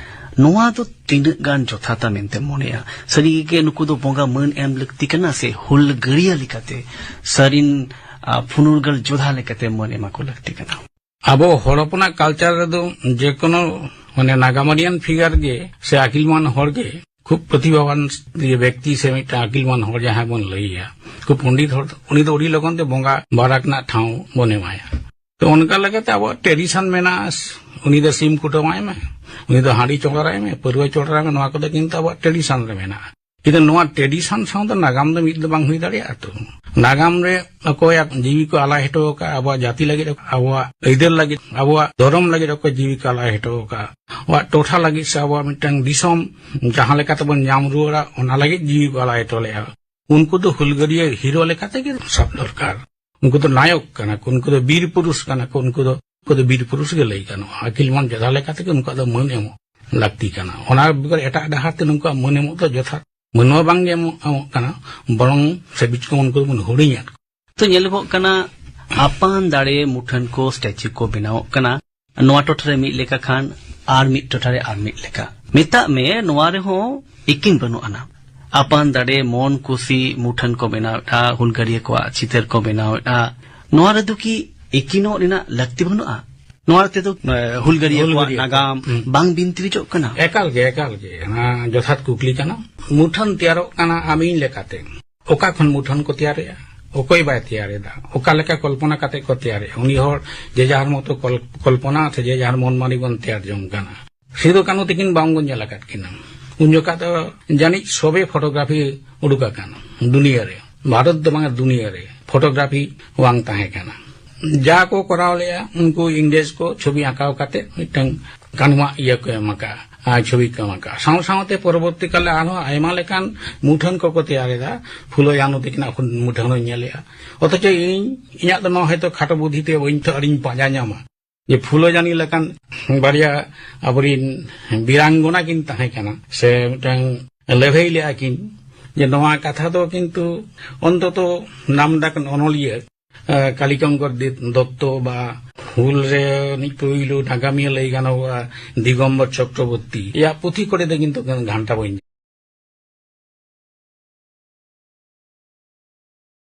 ᱱᱚᱣᱟ ᱫᱚ ᱛᱤᱱᱟᱹᱜ ᱜᱟᱱ ᱡᱚᱛᱷᱟᱛᱟ ᱢᱮᱱᱛᱮ ᱢᱚᱱᱮᱜᱼᱟ? ᱥᱟᱹᱨᱤ ᱜᱮ ᱱᱩᱠᱩ ᱫᱚ ᱵᱚᱸᱜᱟ ᱢᱟᱹᱱ ᱮᱢ ᱞᱟᱹᱠᱛᱤ ᱠᱟᱱᱟ ᱥᱮ ᱦᱩᱞᱜᱟᱹᱨᱤᱭᱟᱹ ᱞᱮᱠᱟᱛᱮ, ᱥᱟᱹᱨᱤᱱ, ᱟ, ᱯᱷᱩᱱᱩᱨᱜᱟᱹᱞ ᱡᱳᱫᱷᱟ ᱞᱮᱠᱟᱛᱮ ᱢᱟᱹᱱ ᱮᱢᱟ ᱠᱚ ᱞᱟᱹᱠᱛᱤ ᱠᱟᱱᱟ? ᱟᱵᱚ ᱦᱚᱲ ᱦᱚᱯᱚᱱᱟᱜ ᱠᱟᱞᱪᱟᱨ ᱨᱮᱫᱚ ᱡᱮᱠᱳᱱᱳ, ᱢᱟᱱᱮ, ᱱᱟᱜᱟᱢᱟᱱᱤᱭᱟᱱ ᱯᱷᱤᱜᱟᱨ ᱜᱮ ᱥᱮ ᱟᱹᱠᱤᱞᱢᱟᱱ ᱦᱚᱲ ᱜᱮ, ᱠᱷᱩᱵ ᱯᱨᱚᱛᱤᱵᱷᱟᱵᱟᱱ ᱵᱮᱠᱛᱤ ᱥᱮ ᱢᱤᱫᱴᱟᱝ ᱟᱹᱠᱤᱞᱢᱟᱱ ᱦᱚᱲ ᱡᱟᱦᱟᱸᱭ ᱵᱚᱱ ᱞᱟᱹᱭᱮᱭᱟ, ᱠᱷᱩᱵ ᱯᱚᱱᱰᱤᱛ ᱦᱚᱲ, ᱩᱱᱤ ᱫᱚ ᱟᱹᱰᱤ ᱞᱚᱜᱚᱱ ᱛᱮ ᱵᱚᱸᱜᱟ ᱵᱟᱨᱟᱠ ᱨᱮᱱᱟᱜ ᱴᱷᱟᱶ ᱵᱚᱱ ᱮᱢᱟᱭᱟ᱾ ᱛᱚ ᱚᱱᱠᱟ ᱞᱮᱠᱟᱛᱮ ᱟᱵᱚᱣᱟᱜ ᱴᱨᱮᱰᱤᱥᱚᱱ ᱢᱮᱱᱟᱜᱼᱟ, ᱩᱱᱤ ᱫᱚ ᱥᱤᱢ ᱠᱩᱴᱟᱹᱢᱟᱭ ᱢᱮ, ᱩᱱᱤ ᱫᱚ ᱦᱟᱺᱰᱤ ᱪᱚᱰᱚᱨᱟᱭ ᱢᱮ, ᱯᱟᱹᱨᱣᱟᱹ ᱪᱚᱰᱚᱨᱟᱭ ᱢᱮ, ᱱᱚᱣᱟ ᱠᱚᱫᱚ ᱠᱤᱱᱛᱩ ᱟᱵᱚᱣᱟᱜ ᱴᱨᱮᱰᱤᱥᱚᱱ ᱨᱮ ᱢᱮᱱᱟᱜᱼᱟ᱾ ᱠᱤᱱᱛᱩ ᱱᱚᱣᱟ ᱴᱨᱮᱰᱤᱥᱚᱱ ᱥᱟᱶ ᱫᱚ ᱱᱟᱜᱟᱢ ᱫᱚ ᱢᱤᱫ ᱫᱚ ᱵᱟᱝ ᱦᱩᱭ ᱫᱟᱲᱮᱭᱟᱜᱼᱟ ᱛᱚ᱾ ᱱᱟᱜᱟᱢ ᱨᱮ ᱚᱠᱚᱭᱟᱜ ᱡᱤᱣᱤ ᱠᱚ ᱟᱞᱟᱭ ᱦᱚᱴᱚ ᱟᱠᱟᱫᱼᱟ, ᱟᱵᱚᱣᱟᱜ ᱡᱟᱹᱛᱤ ᱞᱟᱹᱜᱤᱫ, ᱟᱵᱚᱣᱟᱜ ᱟᱹᱭᱫᱟᱹᱨ ᱞᱟᱹᱜᱤᱫ, ᱟᱵᱚᱣᱟᱜ ᱫᱷᱚᱨᱚᱢ ᱞᱟᱹᱜᱤᱫ ᱚᱠᱚᱭ ᱡᱤᱣᱤ ᱠᱚ ᱟᱞᱟᱭ ᱦᱚᱴᱚ ᱟᱠᱟᱫᱼᱟ, ᱟᱵᱚᱣᱟᱜ ᱴᱚᱴᱷᱟ ᱞᱟᱹᱜᱤᱫ ᱥᱮ ᱟᱵᱚᱣᱟᱜ ᱢᱤᱫᱴᱟᱝ ᱫᱤᱥᱚᱢ ᱡᱟᱦᱟᱸ ᱞᱮᱠᱟ ᱛᱮᱵᱚᱱ ᱧᱟᱢ ᱨᱩᱣᱟᱹᱲᱟ, ᱚᱱᱟ ᱞᱟᱹᱜᱤᱫ ᱡᱤᱣᱤ ᱠᱚ ᱟᱞᱟᱭ ᱦᱚᱴᱚ ᱞᱮᱫᱼᱟ᱾ ᱩᱱᱠᱩ ᱫᱚ ᱦᱩᱞᱜᱟᱹᱨᱤᱭᱟᱹ ᱦᱤᱨᱳ ᱞᱮᱠᱟ ᱛᱮᱜᱮ ᱥᱟᱵ ᱫᱚᱨᱠᱟᱨ᱾ ᱩᱱᱠᱩ ᱫᱚ ᱱᱟᱭᱚᱠ ᱠᱟᱱᱟ ᱠᱚ, ᱩᱱᱠᱩ ᱫᱚ ᱵᱤᱨ ᱯᱩᱨᱩᱥ ᱠᱟᱱᱟ ᱠᱚ, ᱩᱱᱠᱩ ᱫᱚ, ᱩᱱᱠᱩ ᱫᱚ ᱵᱤᱨ ᱯᱩᱨᱩᱥ ᱜᱮ ᱞᱟᱹᱭ ᱜᱟᱱᱚᱜᱼᱟ᱾ ᱟᱹᱠᱤᱞ ᱢᱟᱱ ᱡᱟᱫᱟ ᱞᱮᱠᱟ ᱛᱮᱜᱮ ᱩᱱᱠᱩᱣᱟᱜ ᱫᱚ ᱢᱟᱹᱱ ᱮᱢᱚᱜ ᱞᱟᱹᱠᱛᱤ ᱠᱟᱱᱟ᱾ ᱚᱱᱟ ᱵᱮᱜᱚᱨ ᱮᱴᱟᱜ ᱰᱟᱦᱟᱨ ᱛᱮ ᱱᱩᱠᱩᱣᱟᱜ ᱢᱟᱹᱱ ᱮᱢᱚᱜ ᱫᱚ ᱡᱚᱛᱷᱟᱛ ᱢᱟᱹᱱ ᱢᱟ ᱵᱟᱝ ᱜᱮ ᱮᱢᱚᱜ, ᱮᱢᱚᱜ ᱠᱟᱱᱟ, ᱵᱚᱨᱚᱝ ᱥᱮ ᱵᱤᱪ ᱠᱚ ᱩᱱᱠᱩ ᱫᱚᱵᱚᱱ ᱦᱩᱲᱤᱧᱮᱫ ᱠᱚᱣᱟ᱾ ᱛᱚ, ᱧᱮᱞᱚᱜᱚᱜ ᱠᱟᱱᱟ, ᱟᱯᱟᱱ ᱫᱟᱲᱮ ᱢᱩᱴᱷᱟᱹᱱ ᱠᱚ, ᱥᱴᱮᱪᱩ ᱠᱚ ᱵᱮᱱᱟᱣᱚᱜ ᱠᱟᱱᱟ᱾ ᱱᱚᱣᱟ ᱴᱚᱴᱷᱟ ᱨᱮ ᱢᱤᱫ ᱞᱮᱠᱟ ᱠᱷᱟᱱ, ᱟᱨ ᱢᱤᱫ ᱴᱚᱴᱷᱟ ᱨᱮ ᱟᱨ ᱢᱤᱫ ᱞᱮᱠᱟ᱾ ᱢᱮᱛᱟᱜ ᱢᱮ, ᱱᱚᱣᱟ ᱨᱮᱦᱚᱸ ᱮᱠᱤᱱ ᱵᱟᱹᱱᱩᱜ ᱟᱱᱟ᱾ ᱟᱯᱟᱱ ᱫᱟᱲᱮ, ᱢᱚᱱ ᱠᱩᱥᱤ ᱢᱩᱴᱷᱟᱹᱱ ᱠᱚ ᱵᱮᱱᱟᱣᱮᱫᱼᱟ, ᱦᱩᱞᱜᱟᱹᱨᱤᱭᱟᱹ ᱠᱚᱣᱟᱜ ᱪᱤᱛᱟᱹᱨ ᱠᱚ ᱵᱮᱱᱟᱣᱮᱫᱼᱟ᱾ ᱱᱚᱣᱟ ᱨᱮᱫᱚ ᱠᱤ ᱮᱠᱤᱱᱚᱜ ᱨᱮᱱᱟᱜ ᱞᱟᱹᱠᱛᱤ ᱵᱟᱹᱱᱩᱜᱼᱟ? ᱱᱚᱣᱟ ᱛᱮᱫᱚ, ᱮ, ᱦᱩᱞᱜᱟᱹᱨᱤᱭᱟᱹ ᱠᱚᱣᱟᱜ ᱦᱩᱞᱜᱟᱹᱨᱤᱭᱟᱹ ᱠᱚ᱾ ᱱᱟᱜᱟᱢ ᱦᱩᱸ᱾ ᱵᱟᱝ ᱵᱤᱱᱛᱤᱨᱤᱡᱚᱜ ᱠᱟᱱᱟ? ᱮᱠᱟᱞ ᱜᱮ, ᱮᱠᱟᱞ ᱜᱮ᱾ ᱚᱱᱟ ᱡᱚᱛᱷᱟᱛ ᱠᱩᱠᱞᱤ ᱠᱟᱱᱟ᱾ ᱢᱩᱴᱷᱟᱹᱱ ᱛᱮᱭᱟᱨᱚᱜ ᱠᱟᱱᱟ ᱟᱢ ᱤᱧ ᱞᱮᱠᱟᱛᱮ᱾ ᱚᱠᱟ ᱠᱷᱚᱱ ᱢᱩᱴᱷᱟᱹᱱ ᱠᱚ ᱛᱮᱭᱟᱨᱮᱜᱼᱟ? ᱚᱠᱚᱭ ᱵᱟᱭ ᱛᱮᱭᱟᱨᱮᱫᱟ? ᱚᱠᱟ ᱞᱮᱠᱟ ᱠᱚᱞᱯᱚᱱᱟ ᱠᱟᱛᱮ ᱠᱚ ᱛᱮᱭᱟᱨᱮᱜᱼᱟ? ᱩᱱᱤ ᱦᱚᱲ ᱡᱮ ᱡᱟᱦᱟᱨ ᱢᱚᱛᱚ ᱠᱚᱞ-, ᱠᱚᱞᱯᱚᱱᱟ ᱥᱮ ᱡᱮ ᱡᱟᱦᱟᱨ ᱢᱚᱱ ᱢᱟᱹᱱᱤ ᱵᱚᱱ ᱛᱮᱭᱟᱨ ᱡᱚᱝ ᱠᱟᱱᱟ᱾ ᱥᱤᱫᱩ ᱠᱟᱹᱱᱦᱩ ᱛᱤᱠᱤᱱ ᱵᱟᱝ ᱵᱚᱱ ᱧᱮᱞ ᱟᱠᱟᱫ ᱠᱤᱱᱟ᱾ ᱩᱱ ᱡᱚᱠᱷᱟ ᱫᱚ ᱡᱟᱹᱱᱤᱡ ᱥᱚᱵᱮ ᱯᱷᱳᱴᱳᱜᱨᱟᱯᱷᱤ ᱩᱰᱩᱠ ᱟᱠᱟᱱᱟ ᱫᱩᱱᱤᱭᱟᱹ ᱨᱮ, ᱵᱷᱟᱨᱚᱛ ᱫᱚ ᱵᱟᱝ, ᱫᱩᱱᱤᱭᱟᱹ ᱨᱮ ᱯᱷᱳᱴᱳᱜᱨᱟᱯᱷᱤ ᱵᱟᱝ ᱛᱟᱦᱮᱸ ᱠᱟᱱᱟ᱾ ᱡᱟ ᱠᱚ ᱠᱚᱨᱟᱣ ᱞᱮᱜᱼᱟ, ᱩᱱᱠᱩ ᱤᱝᱨᱮᱡᱽ ᱠᱚ ᱪᱷᱚᱵᱤ ᱟᱸᱠᱟᱣ ᱠᱟᱛᱮ ᱢᱤᱫᱴᱟᱝ ᱠᱟᱹᱱᱦᱩᱣᱟᱜ ᱤᱭᱟᱹ ᱠᱚ ᱮᱢ ᱟᱠᱟᱫᱼᱟ, ᱟᱨ ᱪᱷᱚᱵᱤ ᱠᱚ ᱮᱢ ᱟᱠᱟᱫᱼᱟ᱾ ᱥᱟᱶ ᱥᱟᱶᱛᱮ ᱯᱚᱨᱚᱵᱚᱨᱛᱤ ᱠᱟᱞᱮ ᱟᱨᱦᱚᱸ ᱟᱭᱢᱟ ᱞᱮᱠᱟᱱ ᱢᱩᱴᱷᱟᱹᱱ ᱠᱚᱠᱚ ᱛᱮᱭᱟᱨ ᱮᱫᱟ᱾ ᱯᱷᱩᱞᱳ ᱡᱷᱟᱱᱳ ᱛᱟᱹᱠᱤᱱᱟᱜ ᱠᱷᱚᱱ ᱢᱩᱴᱷᱟᱹᱱ ᱦᱚᱸᱧ ᱧᱮᱞᱮᱜᱼᱟ᱾ ᱚᱛᱷᱚᱪᱚ ᱤᱧ, ᱤᱧᱟᱹᱜ ᱫᱚ ᱱᱚᱣᱟ ᱦᱚᱭᱛᱳ ᱠᱷᱟᱴᱚ ᱵᱩᱫᱽᱫᱷᱤ ᱛᱮ ᱵᱟᱹᱧ ᱛᱚ ᱟᱹᱰᱤᱧ ᱯᱟᱸᱡᱟ ᱧᱟᱢᱟ᱾ ᱡᱮ ᱯᱷᱩᱞᱳ ᱡᱷᱟᱱᱤ ᱞᱮᱠᱟᱱ ᱵᱟᱨᱭᱟ ᱟᱵᱚᱨᱮᱱ ᱵᱤᱨᱟᱝᱜᱚᱱᱟ ᱠᱤᱱ ᱛᱟᱦᱮᱸ ᱠᱟᱱᱟ, ᱥᱮ ᱢᱤᱫᱴᱟᱝ ᱞᱟᱹᱲᱦᱟᱹᱭ ᱞᱮᱜᱼᱟ ᱠᱤᱱ, ᱡᱮ ᱱᱚᱣᱟ ᱠᱟᱛᱷᱟ ᱫᱚ ᱠᱤᱱᱛᱩ ᱚᱱᱛᱚᱛᱚ ᱱᱟᱢᱰᱟᱠ ᱚᱱᱚᱞᱤᱭᱟᱹ, ᱮ, ᱠᱟᱞᱤᱠᱚᱝᱠᱚᱨ ᱫᱤ-, ᱫᱚᱛᱛᱚ ᱵᱟ ᱦᱩᱞ ᱨᱮ ᱱᱤᱡ ᱯᱩᱭᱞᱩ ᱱᱟᱜᱟᱢᱤᱭᱟᱹ ᱞᱟᱹᱭ ᱜᱟᱱᱚᱜᱼᱟ ᱫᱤᱜᱚᱢᱵᱚᱨ ᱪᱚᱠᱨᱚᱵᱚᱨᱛᱤ ᱭᱟᱜ ᱯᱩᱛᱷᱤ ᱠᱚᱨᱮ ᱫᱚ ᱠᱤᱱᱛᱩ ᱜᱷᱟᱱᱴᱟ ᱵᱟᱹᱧ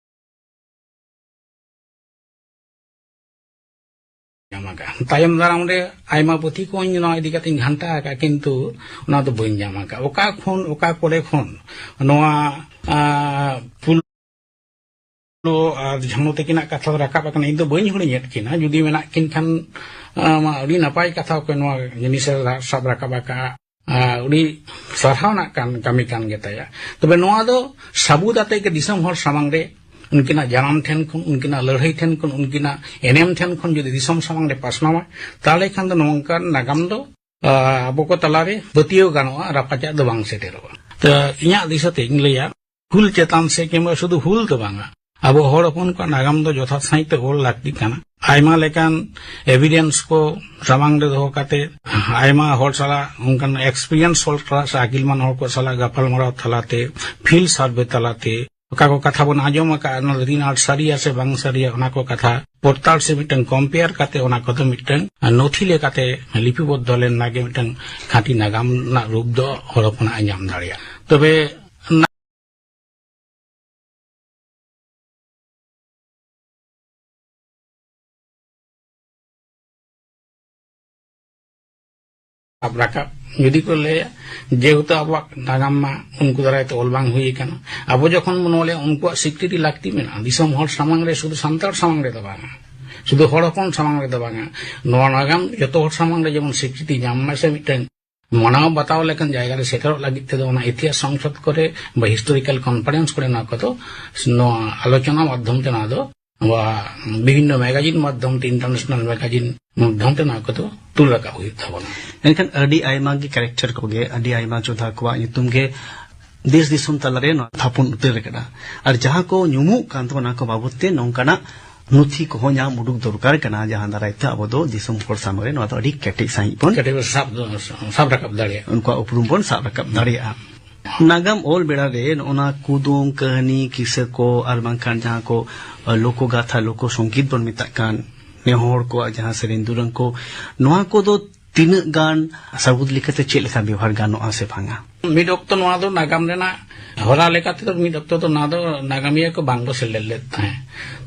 ᱧᱟᱢ ᱟᱠᱟᱫᱼᱟ᱾ ᱛᱟᱭᱚᱢ ᱫᱟᱨᱟᱢ ᱨᱮ ᱟᱭᱢᱟ ᱯᱩᱛᱷᱤ ᱠᱚᱧ ᱱᱚᱣᱟ ᱤᱫᱤ ᱠᱟᱛᱮᱧ ᱜᱷᱟᱱᱴᱟ ᱟᱠᱟᱫᱼᱟ, ᱠᱤᱱᱛᱩ ᱚᱱᱟ ᱫᱚ ᱵᱟᱹᱧ ᱧᱟᱢ ᱟᱠᱟᱫᱼᱟ᱾ ᱚᱠᱟ ᱠᱷᱚᱱ, ᱚᱠᱟ ᱠᱚᱨᱮ ᱠᱷᱚᱱ ᱱᱚᱣᱟ, ᱟ, ᱯᱷᱩᱞ ᱟᱨ ᱡᱷᱟᱱᱚ ᱛᱟᱹᱠᱤᱱᱟᱜ ᱠᱟᱛᱷᱟ ᱫᱚ ᱨᱟᱠᱟᱵ ᱟᱠᱟᱱᱟ, ᱤᱧ ᱫᱚ ᱵᱟᱹᱧ ᱦᱤᱲᱤᱧᱮᱫ ᱠᱤᱱᱟ᱾ ᱡᱩᱫᱤ ᱢᱮᱱᱟᱜ ᱠᱤᱱ ᱠᱷᱟᱱ, ᱟ, ᱢᱟ ᱟᱹᱰᱤ ᱱᱟᱯᱟᱭ ᱠᱟᱛᱷᱟ ᱠᱚ ᱱᱚᱣᱟ ᱡᱤᱱᱤᱥ ᱨᱮ ᱥᱟᱵ ᱨᱟᱠᱟᱵ ᱟᱠᱟᱫᱼᱟ᱾ ᱟᱨ ᱟᱹᱰᱤ ᱥᱟᱨᱦᱟᱣ ᱨᱮᱱᱟᱜ ᱠᱟᱱ, ᱠᱟᱹᱢᱤ ᱠᱟᱱ ᱜᱮᱛᱟᱭᱟ᱾ ᱛᱚᱵᱮ ᱱᱚᱣᱟ ᱫᱚ ᱥᱟᱹᱵᱩᱫ ᱟᱛᱮ ᱜᱮ ᱫᱤᱥᱚᱢ ᱦᱚᱲ ᱥᱟᱢᱟᱝ ᱨᱮ ᱩᱱᱠᱤᱱᱟᱜ ᱡᱟᱱᱟᱢ ᱴᱷᱮᱱ ᱠᱷᱚᱱ, ᱩᱱᱠᱤᱱᱟᱜ ᱞᱟᱹᱲᱦᱟᱹᱭ ᱴᱷᱮᱱ ᱠᱷᱚᱱ, ᱩᱱᱠᱤᱱᱟᱜ ᱮᱱᱮᱢ ᱴᱷᱮᱱ ᱠᱷᱚᱱ ᱡᱩᱫᱤ ᱫᱤᱥᱚᱢ ᱥᱟᱢᱟᱝ ᱨᱮ ᱯᱟᱥᱱᱟᱣᱟ, ᱛᱟᱦᱚᱞᱮ ᱠᱷᱟᱱ ᱫᱚ ᱱᱚᱝᱠᱟᱱ ᱱᱟᱜᱟᱢ ᱫᱚ, ᱟ, ᱟᱵᱚ ᱠᱚ ᱛᱟᱞᱟᱨᱮ ᱯᱟᱹᱛᱭᱟᱹᱣ ᱜᱟᱱᱚᱜᱼᱟ, ᱨᱟᱯᱟᱪᱟᱜ ᱫᱚ ᱵᱟᱝ ᱥᱮᱴᱮᱨᱚᱜᱼᱟ᱾ ᱛᱚ ᱤᱧᱟᱹᱜ ᱫᱤᱥᱟᱹ ᱛᱮᱧ ᱞᱟᱹᱭᱟ, ᱦᱩᱞ ᱪᱮᱛᱟᱱ ᱥᱮ ᱠᱤᱝᱵᱟ ᱥᱩᱫᱷᱩ ᱦᱩᱞ ᱫᱚ ᱵᱟᱝᱟ, ᱟᱵᱚ ᱦᱚᱲ ᱦᱚᱯᱚᱱ ᱠᱚᱣᱟᱜ ᱱᱟᱜᱟᱢ ᱫᱚ ᱡᱚᱛᱷᱟᱛ ᱥᱟᱺᱦᱤᱡ ᱛᱮ ᱚᱞ ᱞᱟᱹᱠᱛᱤ ᱠᱟᱱᱟ᱾ ᱟᱭᱢᱟ ᱞᱮᱠᱟᱱ ᱮᱵᱷᱤᱰᱮᱱᱥ ᱠᱚ ᱥᱟᱢᱟᱝ ᱨᱮ ᱫᱚᱦᱚ ᱠᱟᱛᱮ, ᱟᱭᱢᱟ ᱦᱚᱲ ᱥᱟᱞᱟᱜ, ᱚᱱᱠᱟᱱ ᱮᱠᱥᱯᱤᱨᱤᱭᱮᱱᱥ ᱦᱚᱲ ᱥᱟᱞᱟᱜ ᱥᱮ ᱟᱹᱠᱤᱞ ᱢᱟᱱ ᱦᱚᱲ ᱠᱚ ᱥᱟᱞᱟᱜ ᱜᱟᱯᱟᱞᱢᱟᱨᱟᱣ ᱛᱟᱞᱟᱛᱮ, ᱯᱷᱤᱞᱰ ᱥᱟᱨᱵᱷᱮ ᱛᱟᱞᱟᱛᱮ, ᱚᱠᱟ ᱠᱚ ᱠᱟᱛᱷᱟ ᱵᱚᱱ ᱟᱸᱡᱚᱢ ᱟᱠᱟᱫᱼᱟ, ᱚᱱᱟ ᱫᱚ ᱛᱤᱱᱟᱹᱜ ᱟᱸᱴ ᱥᱟᱹᱨᱤᱭᱟ ᱥᱮ ᱵᱟᱝ ᱥᱟᱹᱨᱤᱭᱟ, ᱚᱱᱟ ᱠᱚ ᱠᱟᱛᱷᱟ ᱯᱚᱨᱛᱟᱞ ᱥᱮ ᱢᱤᱫᱴᱟᱝ ᱠᱚᱢᱯᱮᱭᱟᱨ ᱠᱟᱛᱮ, ᱚᱱᱟ ᱠᱚᱫᱚ ᱢᱤᱫᱴᱟᱝ ᱱᱚᱛᱷᱤ ᱞᱮᱠᱟᱛᱮ ᱞᱤᱯᱤᱵᱚᱫᱽᱫᱷᱚ ᱞᱮᱱ ᱜᱮ ᱢᱤᱫᱴᱟᱝ ᱠᱷᱟᱸᱴᱤ ᱱᱟᱜᱟᱢ ᱨᱮᱱᱟᱜ ᱨᱩᱯ ᱫᱚ ᱦᱚᱲ ᱦᱚᱯᱚᱱᱟᱜ ᱮ ᱧᱟᱢ ᱫᱟᱲᱮᱭᱟᱜᱼᱟ᱾ ᱛᱚᱵᱮ ᱥᱟᱵ ᱨᱟᱠᱟᱵ ᱡᱩᱫᱤ ᱠᱚ ᱞᱟᱹᱭᱟ, ᱡᱮᱦᱮᱛᱩ ᱟᱵᱚᱣᱟᱜ ᱱᱟᱜᱟᱢ ᱢᱟ ᱩᱱᱠᱩ ᱫᱟᱨᱟᱭ ᱛᱮ ᱚᱞ ᱵᱟᱝ ᱦᱩᱭ ᱟᱠᱟᱱᱟ, ᱟᱵᱚ ᱡᱚᱠᱷᱚᱱ ᱵᱚᱱ ᱚᱞᱮᱫ, ᱩᱱᱠᱩᱣᱟᱜ ᱥᱤᱠᱨᱤᱛᱤ ᱞᱟᱹᱠᱛᱤ ᱢᱮᱱᱟᱜᱼᱟ ᱫᱤᱥᱚᱢ ᱦᱚᱲ ᱥᱟᱢᱟᱝ ᱨᱮ, ᱥᱩᱫᱷᱩ ᱥᱟᱱᱛᱟᱲ ᱥᱟᱢᱟᱝ ᱨᱮᱫᱚ ᱵᱟᱝᱟ, ᱥᱩᱫᱷᱩ ᱦᱚᱲ ᱦᱚᱯᱚᱱ ᱥᱟᱢᱟᱝ ᱨᱮᱫᱚ ᱵᱟᱝᱟ᱾ ᱱᱚᱣᱟ ᱱᱟᱜᱟᱢ ᱡᱚᱛᱚ ᱦᱚᱲ ᱥᱟᱢᱟᱝ ᱨᱮ ᱡᱮᱢᱚᱱ ᱥᱤᱠᱨᱤᱛᱤ ᱧᱟᱢ ᱢᱟ ᱥᱮ ᱢᱤᱫᱴᱟᱝ ᱢᱟᱱᱟᱣ ᱵᱟᱛᱟᱣ ᱞᱮᱠᱟᱱ ᱡᱟᱭᱜᱟ ᱨᱮ ᱥᱮᱴᱮᱨᱚᱜ ᱞᱟᱹᱜᱤᱫ ᱛᱮᱫᱚ ᱚᱱᱟ ᱤᱛᱤᱦᱟᱥ ᱥᱚᱝᱥᱚᱫ ᱠᱚᱨᱮ ᱵᱟ ᱦᱤᱥᱴᱳᱨᱤᱠᱟᱞ ᱠᱚᱱᱯᱷᱟᱨᱮᱱᱥ ᱠᱚᱨᱮ ᱱᱚᱣᱟ ᱠᱚᱫᱚ, ᱱᱚᱣᱟ ᱟᱞᱳᱪᱚᱱᱟ ᱢᱟᱫᱽᱫᱷᱚᱢ ᱛᱮ ᱱᱚᱣᱟ ᱫᱚ ᱱᱚᱣᱟ ᱵᱤᱵᱷᱤᱱᱱᱚ ᱢᱮᱜᱟᱡᱤᱱ ᱢᱟᱫᱽᱫᱷᱚᱢ ᱛᱮ, ᱤᱱᱴᱟᱨᱱᱮᱥᱱᱟᱞ ᱢᱮᱜᱟᱡᱤᱱ ᱢᱟᱫᱽᱫᱷᱚᱢ ᱛᱮ ᱱᱚᱣᱟ ᱠᱚᱫᱚ ᱛᱩᱞ ᱨᱟᱠᱟᱵ ᱦᱩᱭᱩᱜ ᱛᱟᱵᱚᱱᱟ᱾ ᱮᱱᱠᱷᱟᱱ ᱟᱹᱰᱤ ᱟᱭᱢᱟ ᱜᱮ ᱠᱮᱨᱮᱠᱴᱟᱨ ᱠᱚᱜᱮ, ᱟᱹᱰᱤ ᱟᱭᱢᱟ ᱡᱳᱫᱷᱟ ᱠᱚᱣᱟᱜ ᱧᱩᱛᱩᱢ ᱜᱮ ᱫᱮᱥ ᱫᱤᱥᱚᱢ ᱛᱟᱞᱟᱨᱮ ᱱᱚᱣᱟ ᱛᱷᱟᱯᱚᱱ ᱩᱛᱟᱹᱨ ᱟᱠᱟᱱᱟ᱾ ᱟᱨ ᱡᱟᱦᱟᱸ ᱠᱚ ᱧᱩᱢᱩᱜ ᱠᱟᱱ ᱛᱟᱵᱚᱱᱟ, ᱚᱱᱟ ᱠᱚ ᱵᱟᱵᱚᱛ ᱛᱮ ᱱᱚᱝᱠᱟᱱᱟᱜ ᱱᱩᱛᱷᱤ ᱠᱚᱦᱚᱸ ᱧᱟᱢ ᱩᱰᱩᱠ ᱫᱚᱨᱠᱟᱨ ᱠᱟᱱᱟ, ᱡᱟᱦᱟᱸ ᱫᱟᱨᱟᱭ ᱛᱮ ᱟᱵᱚ ᱫᱚ ᱫᱤᱥᱚᱢ ᱦᱚᱲ ᱥᱟᱢᱟᱝ ᱨᱮ ᱱᱚᱣᱟ ᱫᱚ ᱟᱹᱰᱤ ᱠᱮᱴᱮᱡ ᱥᱟᱺᱦᱤᱡ ᱵᱚᱱ ᱠᱟᱹᱴᱤᱡ ᱵᱚᱱ ᱥᱟᱵ, ᱥᱟᱵ ᱨᱟᱠᱟᱵ ᱫᱟᱲᱮᱭᱟᱜᱼᱟ᱾ ᱩᱱᱠᱩᱣᱟᱜ ᱩᱯᱨᱩᱢ ᱵᱚᱱ ᱥᱟᱵ ᱨᱟᱠᱟᱵ ᱫᱟᱲᱮᱭᱟᱜᱼᱟ᱾ ᱱᱟᱜᱟᱢ ᱚᱞ ᱵᱮᱲᱟ ᱨᱮ ᱱᱚᱜᱼᱚ ᱱᱟ ᱠᱩᱫᱩᱢ, ᱠᱟᱹᱦᱱᱤ, ᱠᱤᱥᱟᱹ ᱠᱚ ᱟᱨ ᱵᱟᱝᱠᱷᱟᱱ ᱡᱟᱦᱟᱸ ᱠᱚ, ᱟ, ᱞᱳᱠᱚ ᱜᱟᱛᱷᱟ, ᱞᱳᱠᱚ ᱥᱚᱝᱜᱤᱛ ᱵᱚᱱ ᱢᱮᱛᱟᱜ ᱠᱟᱱ, ᱱᱮ ᱦᱚᱲ ᱠᱚᱣᱟᱜ ᱡᱟᱦᱟᱸ ᱥᱮᱨᱮᱧ ᱫᱩᱨᱟᱹᱝ ᱠᱚ, ᱱᱚᱣᱟ ᱠᱚᱫᱚ ᱛᱤᱱᱟᱹᱜ ᱜᱟᱱ ᱥᱟᱹᱵᱩᱫ ᱞᱮᱠᱟᱛᱮ ᱪᱮᱫ ᱞᱮᱠᱟ ᱵᱮᱣᱦᱟᱨ ᱜᱟᱱᱚᱜᱼᱟ ᱥᱮ ᱵᱟᱝᱟ? ᱢᱤᱫ ᱚᱠᱛᱚ ᱱᱚᱣᱟ ᱫᱚ ᱱᱟᱜᱟᱢ ᱨᱮᱱᱟᱜ ᱦᱚᱨᱟ ᱞᱮᱠᱟ ᱛᱮᱫᱚ ᱢᱤᱫ ᱚᱠᱛᱚ ᱫᱚ ᱱᱚᱣᱟ ᱫᱚ ᱱᱟᱜᱟᱢᱤᱭᱟᱹ ᱠᱚ ᱵᱟᱝ ᱠᱚ ᱥᱮᱞᱮᱫ ᱞᱮᱫ ᱛᱟᱦᱮᱸᱫ᱾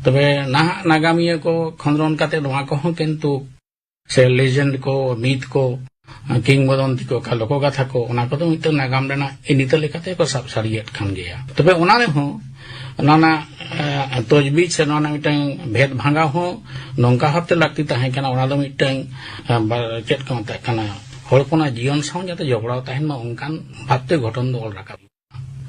ᱛᱚᱵᱮ ᱱᱟᱦᱟᱜ ᱱᱟᱜᱟᱢᱤᱭᱟᱹ ᱠᱚ ᱠᱷᱚᱸᱫᱽᱨᱚᱱ ᱠᱟᱛᱮ ᱱᱚᱣᱟ ᱠᱚᱦᱚᱸ ᱠᱤᱱᱛᱩ ᱥᱮ ᱞᱮᱡᱮᱱᱰ ᱠᱚ, ᱢᱤᱛ ᱠᱚ, ᱠᱤᱝᱵᱚᱫᱚᱱᱛᱤ ᱠᱚ, ᱚᱠᱟ ᱞᱳᱠᱚ ᱜᱟᱛᱷᱟ ᱠᱚ, ᱚᱱᱟ ᱠᱚᱫᱚ ᱢᱤᱫᱴᱟᱝ ᱱᱟᱜᱟᱢ ᱨᱮᱱᱟᱜ ᱤᱱᱤᱛᱟᱹ ᱞᱮᱠᱟᱛᱮ ᱠᱚ ᱥᱟᱵ ᱥᱟᱹᱨᱤᱭᱮᱫ ᱠᱟᱱ ᱜᱮᱭᱟ᱾ ᱛᱚᱵᱮ ᱚᱱᱟ ᱨᱮᱦᱚᱸ ᱱᱚᱣᱟ ᱨᱮᱱᱟᱜ, ᱮ, ᱛᱚᱡᱵᱤᱡ ᱥᱮ ᱱᱚᱣᱟ ᱨᱮᱱᱟᱜ ᱢᱤᱫᱴᱟᱝ ᱵᱷᱮᱫ ᱵᱷᱟᱸᱜᱟᱣ ᱦᱚᱸ ᱱᱚᱝᱠᱟ ᱵᱷᱟᱵᱛᱮ ᱞᱟᱹᱠᱛᱤ ᱛᱟᱦᱮᱸ ᱠᱟᱱᱟ᱾ ᱚᱱᱟ ᱫᱚ ᱢᱤᱫᱴᱟᱝ, ᱮ, ᱵᱟ-, ᱪᱮᱫ ᱠᱚ ᱢᱮᱛᱟᱜ ᱠᱟᱱᱟ, ᱦᱚᱲ ᱦᱚᱯᱚᱱᱟᱜ ᱡᱤᱭᱚᱱ ᱥᱟᱶ ᱡᱟᱛᱮ ᱡᱚᱯᱲᱟᱣ ᱛᱟᱦᱮᱱ ᱢᱟ, ᱚᱱᱠᱟᱱ ᱵᱷᱟᱵᱛᱮ ᱜᱷᱚᱴᱚᱱ ᱫᱚ ᱚᱞ ᱨᱟᱠᱟᱵ᱾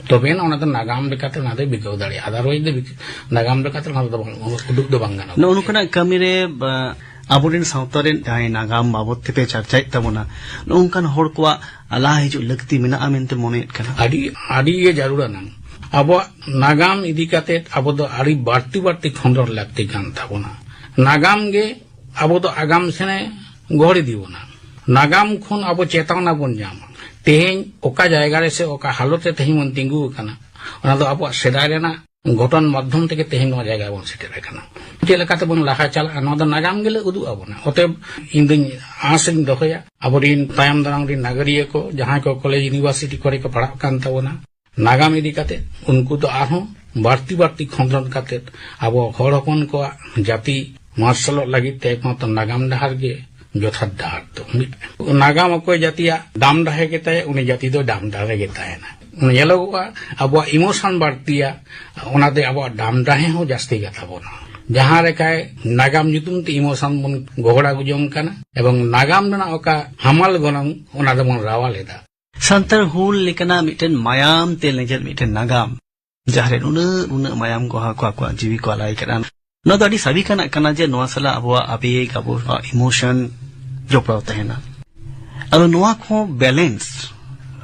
ᱛᱚᱵᱮ ᱮᱱᱟ ᱚᱱᱟ ᱫᱚ ᱱᱟᱜᱟᱢ ᱞᱮᱠᱟᱛᱮ ᱚᱱᱟ ᱫᱚᱭ ᱵᱤᱠᱟᱹᱣ ᱫᱟᱲᱮᱭᱟᱜᱼᱟ᱾ ᱟᱫᱟᱨᱣᱟᱭᱤᱡ ᱫᱚ ᱵᱤᱠ-, ᱱᱟᱜᱟᱢ ᱞᱮᱠᱟᱛᱮ ᱚᱱᱟ ᱫᱚ ᱵᱟᱝ, ᱩᱰᱩᱠ ᱫᱚ ᱵᱟᱝ ᱜᱟᱱᱚᱜᱼᱟ᱾ ᱱᱚᱜᱼᱚ ᱱᱚᱝᱠᱟᱱᱟᱜ ᱠᱟᱹᱢᱤ ᱨᱮ, ᱵᱟ, ᱟᱵᱚᱨᱮᱱ ᱥᱟᱶᱛᱟ ᱨᱮᱱ ᱡᱟᱦᱟᱸᱭ ᱱᱟᱜᱟᱢ ᱵᱟᱵᱚᱫ ᱛᱮᱯᱮ ᱪᱟᱨᱪᱟᱭᱮᱫ ᱛᱟᱵᱚᱱᱟ, ᱱᱚᱜᱼᱚ ᱱᱚᱝᱠᱟᱱ ᱦᱚᱲ ᱠᱚᱣᱟᱜ ᱞᱟᱦᱟ ᱦᱤᱡᱩᱜ ᱞᱟᱹᱠᱛᱤ ᱢᱮᱱᱟᱜᱼᱟ ᱢᱮᱱᱛᱮ ᱢᱚᱱᱮᱭᱮᱫ ᱠᱟᱱᱟ? ᱟᱹᱰᱤ, ᱟᱹᱰᱤ ᱜᱮ ᱡᱟᱹᱨᱩᱲ ᱟᱱᱟᱝ᱾ ᱟᱵᱚᱣᱟᱜ ᱱᱟᱜᱟᱢ ᱤᱫᱤ ᱠᱟᱛᱮ ᱟᱵᱚ ᱫᱚ ᱟᱹᱰᱤ ᱵᱟᱹᱲᱛᱤ ᱵᱟᱹᱲᱛᱤ ᱠᱷᱚᱸᱫᱽᱨᱚᱸᱫᱽ ᱞᱟᱹᱠᱛᱤ ᱠᱟᱱ ᱛᱟᱵᱚᱱᱟ᱾ ᱱᱟᱜᱟᱢ ᱜᱮ ᱟᱵᱚ ᱫᱚ ᱟᱜᱟᱢ ᱥᱮᱱᱮ ᱜᱚᱦᱚᱲ ᱤᱫᱤ ᱵᱚᱱᱟ᱾ ᱱᱟᱜᱟᱢ ᱠᱷᱚᱱ ᱟᱵᱚ ᱪᱮᱛᱟᱣᱱᱟ ᱵᱚᱱ ᱧᱟᱢᱟ᱾ ᱛᱮᱦᱮᱧ ᱚᱠᱟ ᱡᱟᱭᱜᱟ ᱨᱮ ᱥᱮ ᱚᱠᱟ ᱦᱟᱞᱚᱛ ᱨᱮ ᱛᱮᱦᱮᱧ ᱵᱚᱱ ᱛᱤᱸᱜᱩ ᱟᱠᱟᱱᱟ, ᱚᱱᱟ ᱫᱚ ᱟᱵᱚᱣᱟᱜ ᱥᱮᱫᱟᱭ ᱨᱮᱱᱟᱜ ᱜᱷᱚᱴᱚᱱ ᱢᱟᱫᱽᱫᱷᱚᱢ ᱛᱮᱜᱮ ᱛᱮᱦᱮᱧ ᱱᱚᱣᱟ ᱡᱟᱭᱜᱟ ᱵᱚᱱ ᱥᱮᱴᱮᱨ ᱟᱠᱟᱱᱟ᱾ ᱪᱮᱫ ᱞᱮᱠᱟᱛᱮ ᱵᱚᱱ ᱞᱟᱦᱟ ᱪᱟᱞᱟᱜᱼᱟ, ᱱᱚᱣᱟ ᱫᱚ ᱱᱟᱜᱟᱢ ᱜᱮᱞᱮ ᱩᱫᱩᱜ ᱟᱵᱚᱱᱟ᱾ ᱚᱛᱮᱵ ᱤᱧ ᱫᱩᱧ ᱟᱸᱥ ᱤᱧ ᱫᱚᱦᱚᱭᱟ, ᱟᱵᱚᱨᱤᱱ ᱛᱟᱭᱚᱢ ᱫᱟᱨᱟᱢ ᱨᱤᱱ ᱱᱟᱜᱟᱨᱤᱭᱟᱹ ᱠᱚ, ᱡᱟᱦᱟᱸᱭ ᱠᱚ ᱠᱚᱞᱮᱡᱽ ᱤᱭᱩᱱᱤᱵᱷᱟᱨᱥᱤᱴᱤ ᱠᱚᱨᱮ ᱠᱚ ᱯᱟᱲᱦᱟᱜ ᱠᱟᱱ ᱛᱟᱵᱚᱱᱟ, ᱱᱟᱜᱟᱢ ᱤᱫᱤ ᱠᱟᱛᱮ ᱩᱱᱠᱩ ᱫᱚ ᱟᱨᱦᱚᱸ ᱵᱟᱹᱲᱛᱤ ᱵᱟᱹᱲᱛᱤ ᱠᱷᱚᱸᱫᱽᱨᱚᱸᱫᱽ ᱠᱟᱛᱮ ᱟᱵᱚ ᱦᱚᱲ ᱦᱚᱯᱚᱱ ᱠᱚᱣᱟᱜ ᱡᱟᱹᱛᱤ ᱢᱟᱨᱥᱟᱞᱚᱜ ᱞᱟᱹᱜᱤᱫ ᱛᱮ ᱮᱠᱢᱟᱛᱨᱚ ᱱᱟᱜᱟᱢ ᱰᱟᱦᱟᱨ ᱜᱮ ᱡᱚᱛᱷᱟᱛ ᱰᱟᱦᱟᱨ ᱫᱚ᱾ ᱢᱤᱫ ᱱᱟᱜᱟᱢ ᱚᱠᱚᱭ ᱡᱟᱹᱛᱤᱭᱟᱜ ᱰᱟᱢ ᱰᱟᱦᱮ ᱜᱮᱛᱟᱭᱟ, ᱩᱱᱤ ᱡᱟᱹᱛᱤ ᱫᱚ ᱰᱟᱢ ᱰᱟᱦᱮ ᱜᱮ ᱛᱟᱦᱮᱱᱟ᱾ ᱚᱱᱟ ᱧᱮᱞᱚᱜᱚᱜᱼᱟ, ᱟᱵᱚᱣᱟᱜ ᱤᱢᱳᱥᱚᱱ ᱵᱟᱹᱲᱛᱤᱭᱟ, ᱚᱱᱟᱛᱮ ᱟᱵᱚᱣᱟᱜ ᱰᱟᱢ ᱰᱟᱦᱮ ᱦᱚᱸ ᱡᱟᱹᱥᱛᱤ ᱜᱮ ᱛᱟᱵᱚᱱᱟ᱾ ᱡᱟᱦᱟᱸ ᱞᱮᱠᱟᱭ ᱱᱟᱜᱟᱢ ᱧᱩᱛᱩᱢ ᱛᱮ ᱤᱢᱳᱥᱚᱱ ᱵᱚᱱ ᱜᱚᱦᱚᱲ ᱟᱹᱜᱩ ᱡᱚᱝ ᱠᱟᱱᱟ, ᱮᱵᱚᱝ ᱱᱟᱜᱟᱢ ᱨᱮᱱᱟᱜ ᱚᱠᱟ ᱦᱟᱢᱟᱞ ᱜᱚᱱᱚᱝ, ᱚᱱᱟ ᱫᱚᱵᱚᱱ ᱨᱟᱣᱟᱞ ᱮᱫᱟ᱾ ᱥᱟᱱᱛᱟᱲ ᱦᱩᱞ ᱞᱮᱠᱟᱱᱟᱜ ᱢᱤᱫᱴᱮᱱ ᱢᱟᱭᱟᱢ ᱛᱮ ᱞᱮᱸᱡᱮᱫ ᱢᱤᱫᱴᱮᱱ ᱱᱟᱜᱟᱢ, ᱡᱟᱦᱟᱸᱨᱮ ᱱᱩᱱᱟᱹᱜ ᱱᱩᱱᱟᱹᱜ ᱢᱟᱭᱟᱢ ᱠᱚ ᱦᱚᱲ ᱠᱚ ᱟᱠᱚᱣᱟᱜ ᱡᱤᱣᱤ ᱠᱚ ᱟᱞᱟᱭ ᱠᱟᱱᱟ, ᱱᱚᱣᱟ ᱫᱚ ᱟᱹᱰᱤ ᱥᱟᱹᱵᱤᱠ ᱟᱱᱟᱜ ᱠᱟᱱᱟ ᱡᱮ ᱱᱚᱣᱟ ᱥᱟᱞᱟᱜ ᱟᱵᱚᱣᱟᱜ ᱟᱵᱮᱜ, ᱟᱵᱚᱣᱟᱜ ᱤᱢᱳᱥᱚᱱ ᱡᱚᱯᱲᱟᱣ ᱛᱟᱦᱮᱱᱟ᱾ ᱟᱫᱚ ᱱᱚᱣᱟ ᱠᱚ ᱵᱮᱞᱮᱱᱥ,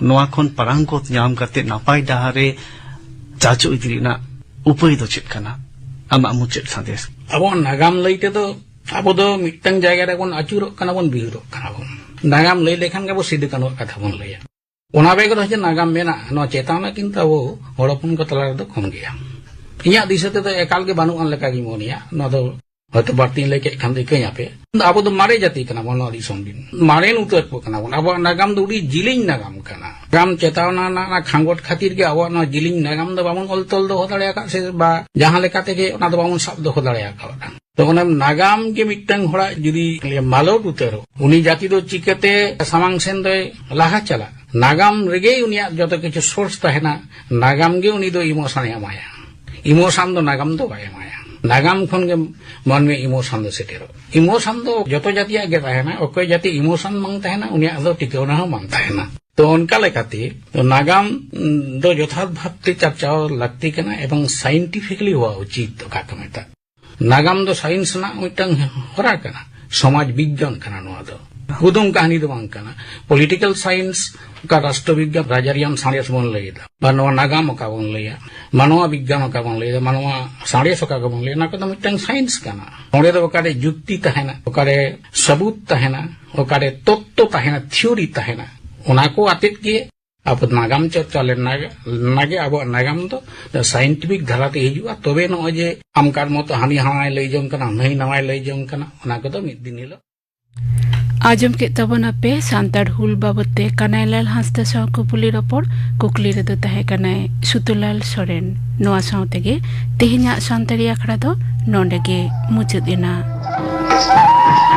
ᱱᱚᱣᱟ ᱠᱷᱚᱱ ᱯᱟᱨᱟᱝᱜᱚᱛ ᱧᱟᱢ ᱠᱟᱛᱮ ᱱᱟᱯᱟᱭ ᱰᱟᱦᱟᱨ ᱨᱮ ᱪᱟᱪᱚ ᱤᱫᱤ ᱨᱮᱱᱟᱜ ᱩᱯᱟᱹᱭ ᱫᱚ ᱪᱮᱫ ᱠᱟᱱᱟ? ᱟᱢᱟᱜ ᱢᱩᱪᱟᱹᱫ ᱥᱟᱸᱫᱮᱥ᱾ ᱟᱵᱚᱣᱟᱜ ᱱᱟᱜᱟᱢ ᱞᱟᱹᱭ ᱛᱮᱫᱚ ᱟᱵᱚ ᱫᱚ ᱢᱤᱫᱴᱟᱝ ᱡᱟᱭᱜᱟ ᱨᱮᱵᱚᱱ ᱟᱹᱪᱩᱨᱚᱜ ᱠᱟᱱᱟ ᱵᱚᱱ, ᱵᱤᱦᱩᱨᱚᱜ ᱠᱟᱱᱟ ᱵᱚᱱ᱾ ᱱᱟᱜᱟᱢ ᱞᱟᱹᱭ ᱞᱮᱠᱷᱟᱱ ᱜᱮ ᱟᱵᱚ ᱥᱤᱫᱩ ᱠᱟᱹᱱᱩᱣᱟᱜ ᱠᱟᱛᱷᱟ ᱵᱚᱱ ᱞᱟᱹᱭᱟ᱾ ᱚᱱᱟ ᱵᱮᱜᱚᱨ ᱦᱚᱸ ᱡᱮ ᱱᱟᱜᱟᱢ ᱢᱮᱱᱟᱜᱼᱟ, ᱱᱚᱣᱟ ᱪᱮᱛᱟᱱ ᱨᱮ ᱠᱤᱱᱛᱩ ᱟᱵᱚ ᱦᱚᱲ ᱦᱚᱯᱚᱱ ᱠᱚ ᱛᱟᱞᱟ ᱨᱮᱫᱚ ᱠᱚᱢ ᱜᱮᱭᱟ᱾ ᱤᱧᱟᱹᱜ ᱫᱤᱥᱟᱹ ᱛᱮᱫᱚ ᱮᱠᱟᱞ ᱜᱮ ᱵᱟᱹᱱᱩᱜ ᱟᱱ ᱞᱮᱠᱟᱜᱤᱧ ᱢᱚᱱᱮᱭᱟ᱾ ᱱᱚᱣᱟ ᱫᱚ ᱦᱚᱭᱛᱚ ᱵᱟᱹᱲᱛᱤᱧ ᱞᱟᱹᱭ ᱠᱮᱫ ᱠᱷᱟᱱ ᱫᱚ ᱤᱠᱟᱹᱧ ᱟᱯᱮ᱾ ᱟᱵᱚ ᱫᱚ ᱢᱟᱨᱮ ᱡᱟᱹᱛᱤ ᱠᱟᱱᱟ ᱵᱚᱱ, ᱱᱚᱣᱟ ᱫᱤᱥᱚᱢ ᱨᱮᱱ ᱢᱟᱨᱮᱱ ᱩᱛᱟᱹᱨ ᱠᱚ ᱠᱟᱱᱟ ᱵᱚᱱ᱾ ᱟᱵᱚᱣᱟᱜ ᱱᱟᱜᱟᱢ ᱫᱚ ᱟᱹᱰᱤ ᱡᱤᱞᱤᱧ ᱱᱟᱜᱟᱢ ᱠᱟᱱᱟ᱾ ᱱᱟᱜᱟᱢ ᱪᱮᱛᱟᱣᱱᱟ ᱨᱮᱱᱟᱜ ᱚᱱᱟ ᱠᱷᱟᱸᱜᱚᱴ ᱠᱷᱟᱹᱛᱤᱨ ᱜᱮ ᱟᱵᱚᱣᱟᱜ ᱱᱚᱣᱟ ᱡᱤᱞᱤᱧ ᱱᱟᱜᱟᱢ ᱫᱚ ᱵᱟᱵᱚᱱ ᱚᱞ ᱛᱚᱞ ᱫᱚᱦᱚ ᱫᱟᱲᱮ ᱟᱠᱟᱫ, ᱥᱮ ᱵᱟ ᱡᱟᱦᱟᱸ ᱞᱮᱠᱟ ᱛᱮᱜᱮ ᱚᱱᱟ ᱫᱚ ᱵᱟᱵᱚᱱ ᱥᱟᱵ ᱫᱚᱦᱚ ᱫᱟᱲᱮ ᱟᱠᱟᱫᱟ᱾ ᱛᱚ ᱚᱱᱟ ᱱᱟᱜᱟᱢ ᱜᱮ ᱢᱤᱫᱴᱟᱝ ᱦᱚᱲᱟᱜ ᱡᱩᱫᱤ ᱢᱟᱞᱚᱴ ᱩᱛᱟᱹᱨᱚᱜ, ᱩᱱᱤ ᱡᱟᱹᱛᱤ ᱫᱚ ᱪᱤᱠᱟᱹᱛᱮ ᱥᱟᱢᱟᱝ ᱥᱮᱱ ᱫᱚᱭ ᱞᱟᱦᱟ ᱪᱟᱞᱟᱜ? ᱱᱟᱜᱟᱢ ᱨᱮᱜᱮ ᱩᱱᱤᱭᱟᱜ ᱡᱚᱛᱚ ᱠᱤᱪᱷᱩ ᱥᱳᱨᱥ ᱛᱟᱦᱮᱱᱟ᱾ ᱱᱟᱜᱟᱢ ᱜᱮ ᱩᱱᱤ ᱫᱚ ᱤᱢᱳᱥᱚᱱ ᱮ ᱮᱢᱟᱭᱟ᱾ ᱤᱢᱳᱥᱚᱱ ᱫᱚ ᱱᱟᱜᱟᱢ ᱫᱚ ᱵᱟᱭ ᱮᱢᱟᱭᱟ᱾ ᱱᱟᱜᱟᱢ ᱠᱷᱚᱱ ᱜᱮ ᱢᱟᱹᱱᱢᱤ ᱤᱢᱳᱥᱚᱱ ᱫᱚ ᱥᱮᱴᱮᱨᱚᱜ᱾ ᱤᱢᱳᱥᱚᱱ ᱫᱚ ᱡᱚᱛᱚ ᱡᱟᱹᱛᱤᱭᱟᱜ ᱜᱮ ᱛᱟᱦᱮᱱᱟ᱾ ᱚᱠᱚᱭ ᱡᱟᱹᱛᱤ ᱤᱢᱳᱥᱚᱱ ᱵᱟᱝ ᱛᱟᱦᱮᱱᱟ, ᱩᱱᱤᱭᱟᱜ ᱫᱚ ᱴᱤᱠᱟᱹᱣᱱᱟ ᱦᱚᱸ ᱵᱟᱝ ᱛᱟᱦᱮᱱᱟ᱾ ᱛᱚ ᱚᱱᱠᱟ ᱞᱮᱠᱟᱛᱮ ᱱᱟᱜᱟᱢ ᱫᱚ ᱡᱚᱛᱷᱟᱛ ᱵᱷᱟᱵᱛᱮ ᱪᱟᱨᱪᱟᱣ ᱞᱟᱹᱠᱛᱤ ᱠᱟᱱᱟ ᱮᱵᱚᱝ ᱥᱟᱭᱮᱱᱴᱤᱯᱷᱤᱠᱞᱤ ᱦᱚᱣᱟ ᱩᱪᱤᱛ, ᱚᱠᱟ ᱠᱚ ᱢᱮᱛᱟᱜ᱾ ᱱᱟᱜᱟᱢ ᱫᱚ ᱥᱟᱭᱮᱱᱥ ᱨᱮᱱᱟᱜ ᱢᱤᱫᱴᱟᱝ ᱦᱚᱨᱟ ᱠᱟᱱᱟ, ᱥᱚᱢᱟᱡᱽ ᱵᱤᱜᱽᱜᱟᱱ ᱠᱟᱱᱟ ᱱᱚᱣᱟ ᱫᱚ᱾ ᱦᱩᱫᱩᱢ ᱠᱟᱹᱦᱱᱤ ᱫᱚ ᱵᱟᱝ ᱠᱟᱱᱟ᱾ ᱯᱚᱞᱤᱴᱤᱠᱟᱞ ᱥᱟᱭᱮᱱᱥ, ᱚᱠᱟ ᱨᱟᱥᱴᱨᱚ ᱵᱤᱜᱽᱜᱟᱱ, ᱨᱟᱡᱽᱟᱹᱨᱤᱭᱟᱱ ᱥᱟᱬᱮᱥ ᱵᱚᱱ ᱞᱟᱹᱭ ᱮᱫᱟ, ᱵᱟ ᱱᱚᱣᱟ ᱱᱟᱜᱟᱢ ᱚᱠᱟ ᱵᱚᱱ ᱞᱟᱹᱭᱟ, ᱢᱟᱱᱣᱟ ᱵᱤᱜᱽᱜᱟᱱ ᱚᱠᱟ ᱵᱚᱱ ᱞᱟᱹᱭ ᱮᱫᱟ, ᱢᱟᱱᱣᱟ ᱥᱟᱬᱮᱥ ᱚᱠᱟ ᱵᱚᱱ ᱞᱟᱹᱭᱟ, ᱚᱱᱟ ᱠᱚᱫᱚ ᱢᱤᱫᱴᱟᱝ ᱥᱟᱭᱮᱱᱥ ᱠᱟᱱᱟ᱾ ᱚᱸᱰᱮ ᱫᱚ ᱚᱠᱟᱨᱮ ᱡᱩᱠᱛᱤ ᱛᱟᱦᱮᱱᱟ, ᱚᱠᱟᱨᱮ ᱥᱟᱹᱵᱩᱛ ᱛᱟᱦᱮᱱᱟ, ᱚᱠᱟᱨᱮ ᱛᱚᱛᱛᱚ ᱛᱟᱦᱮᱱᱟ, ᱛᱷᱤᱭᱳᱨᱤ ᱛᱟᱦᱮᱱᱟ, ᱚᱱᱟ ᱠᱚ ᱟᱛᱮᱫ ᱜᱮ ᱟᱵᱚ ᱱᱟᱜᱟᱢ ᱪᱚᱨᱪᱟ ᱞᱮᱱᱟ ᱜᱮ, ᱚᱱᱟᱜᱮ ᱟᱵᱚᱣᱟᱜ ᱱᱟᱜᱟᱢ ᱫᱚ ᱥᱟᱭᱮᱱᱴᱤᱯᱷᱤᱠ ᱫᱷᱟᱨᱟᱛᱮ ᱦᱤᱡᱩᱜᱼᱟ᱾ ᱛᱚᱵᱮ ᱱᱚᱜᱼᱚᱭ ᱡᱮ ᱟᱢᱠᱟᱨ ᱢᱚᱛᱚ ᱦᱟᱹᱱᱤ ᱦᱟᱱᱟᱭ ᱞᱟᱹᱭ ᱡᱚᱝ ᱠᱟᱱᱟ, ᱱᱟᱹᱭ ᱱᱟᱣᱟᱭ ᱞᱟᱹᱭ ᱡᱚᱝ ᱠᱟᱱᱟ, ᱚᱱᱟ ᱠᱚᱫᱚ ᱢᱤᱫ ᱫᱤᱱ ᱦᱤᱞᱳᱜ᱾ ᱟᱸᱡᱚᱢ ᱠᱮᱫ ᱛᱟᱵᱚᱱᱟᱯᱮ ᱥᱟᱱᱛᱟᱲ ᱦᱩᱞ ᱵᱟᱵᱚᱛ ᱛᱮ ᱠᱟᱱᱟᱭᱞᱟᱞ ᱦᱟᱸᱥᱫᱟ ᱥᱟᱶ ᱠᱩᱯᱩᱞᱤ ᱨᱚᱯᱚᱲ᱾ ᱠᱩᱠᱞᱤ ᱨᱮᱫᱚ ᱛᱟᱦᱮᱸ ᱠᱟᱱᱟᱭ ᱥᱩᱛᱩᱞᱟᱞ ᱥᱚᱨᱮᱱ᱾ ᱱᱚᱣᱟ ᱥᱟᱶ ᱛᱮᱜᱮ ᱛᱮᱦᱮᱧᱟᱜ ᱥᱟᱱᱛᱟᱲᱤ ᱟᱠᱷᱲᱟ ᱫᱚ ᱱᱚᱰᱮ ᱜᱮ ᱢᱩᱪᱟᱹᱫ ᱮᱱᱟ᱾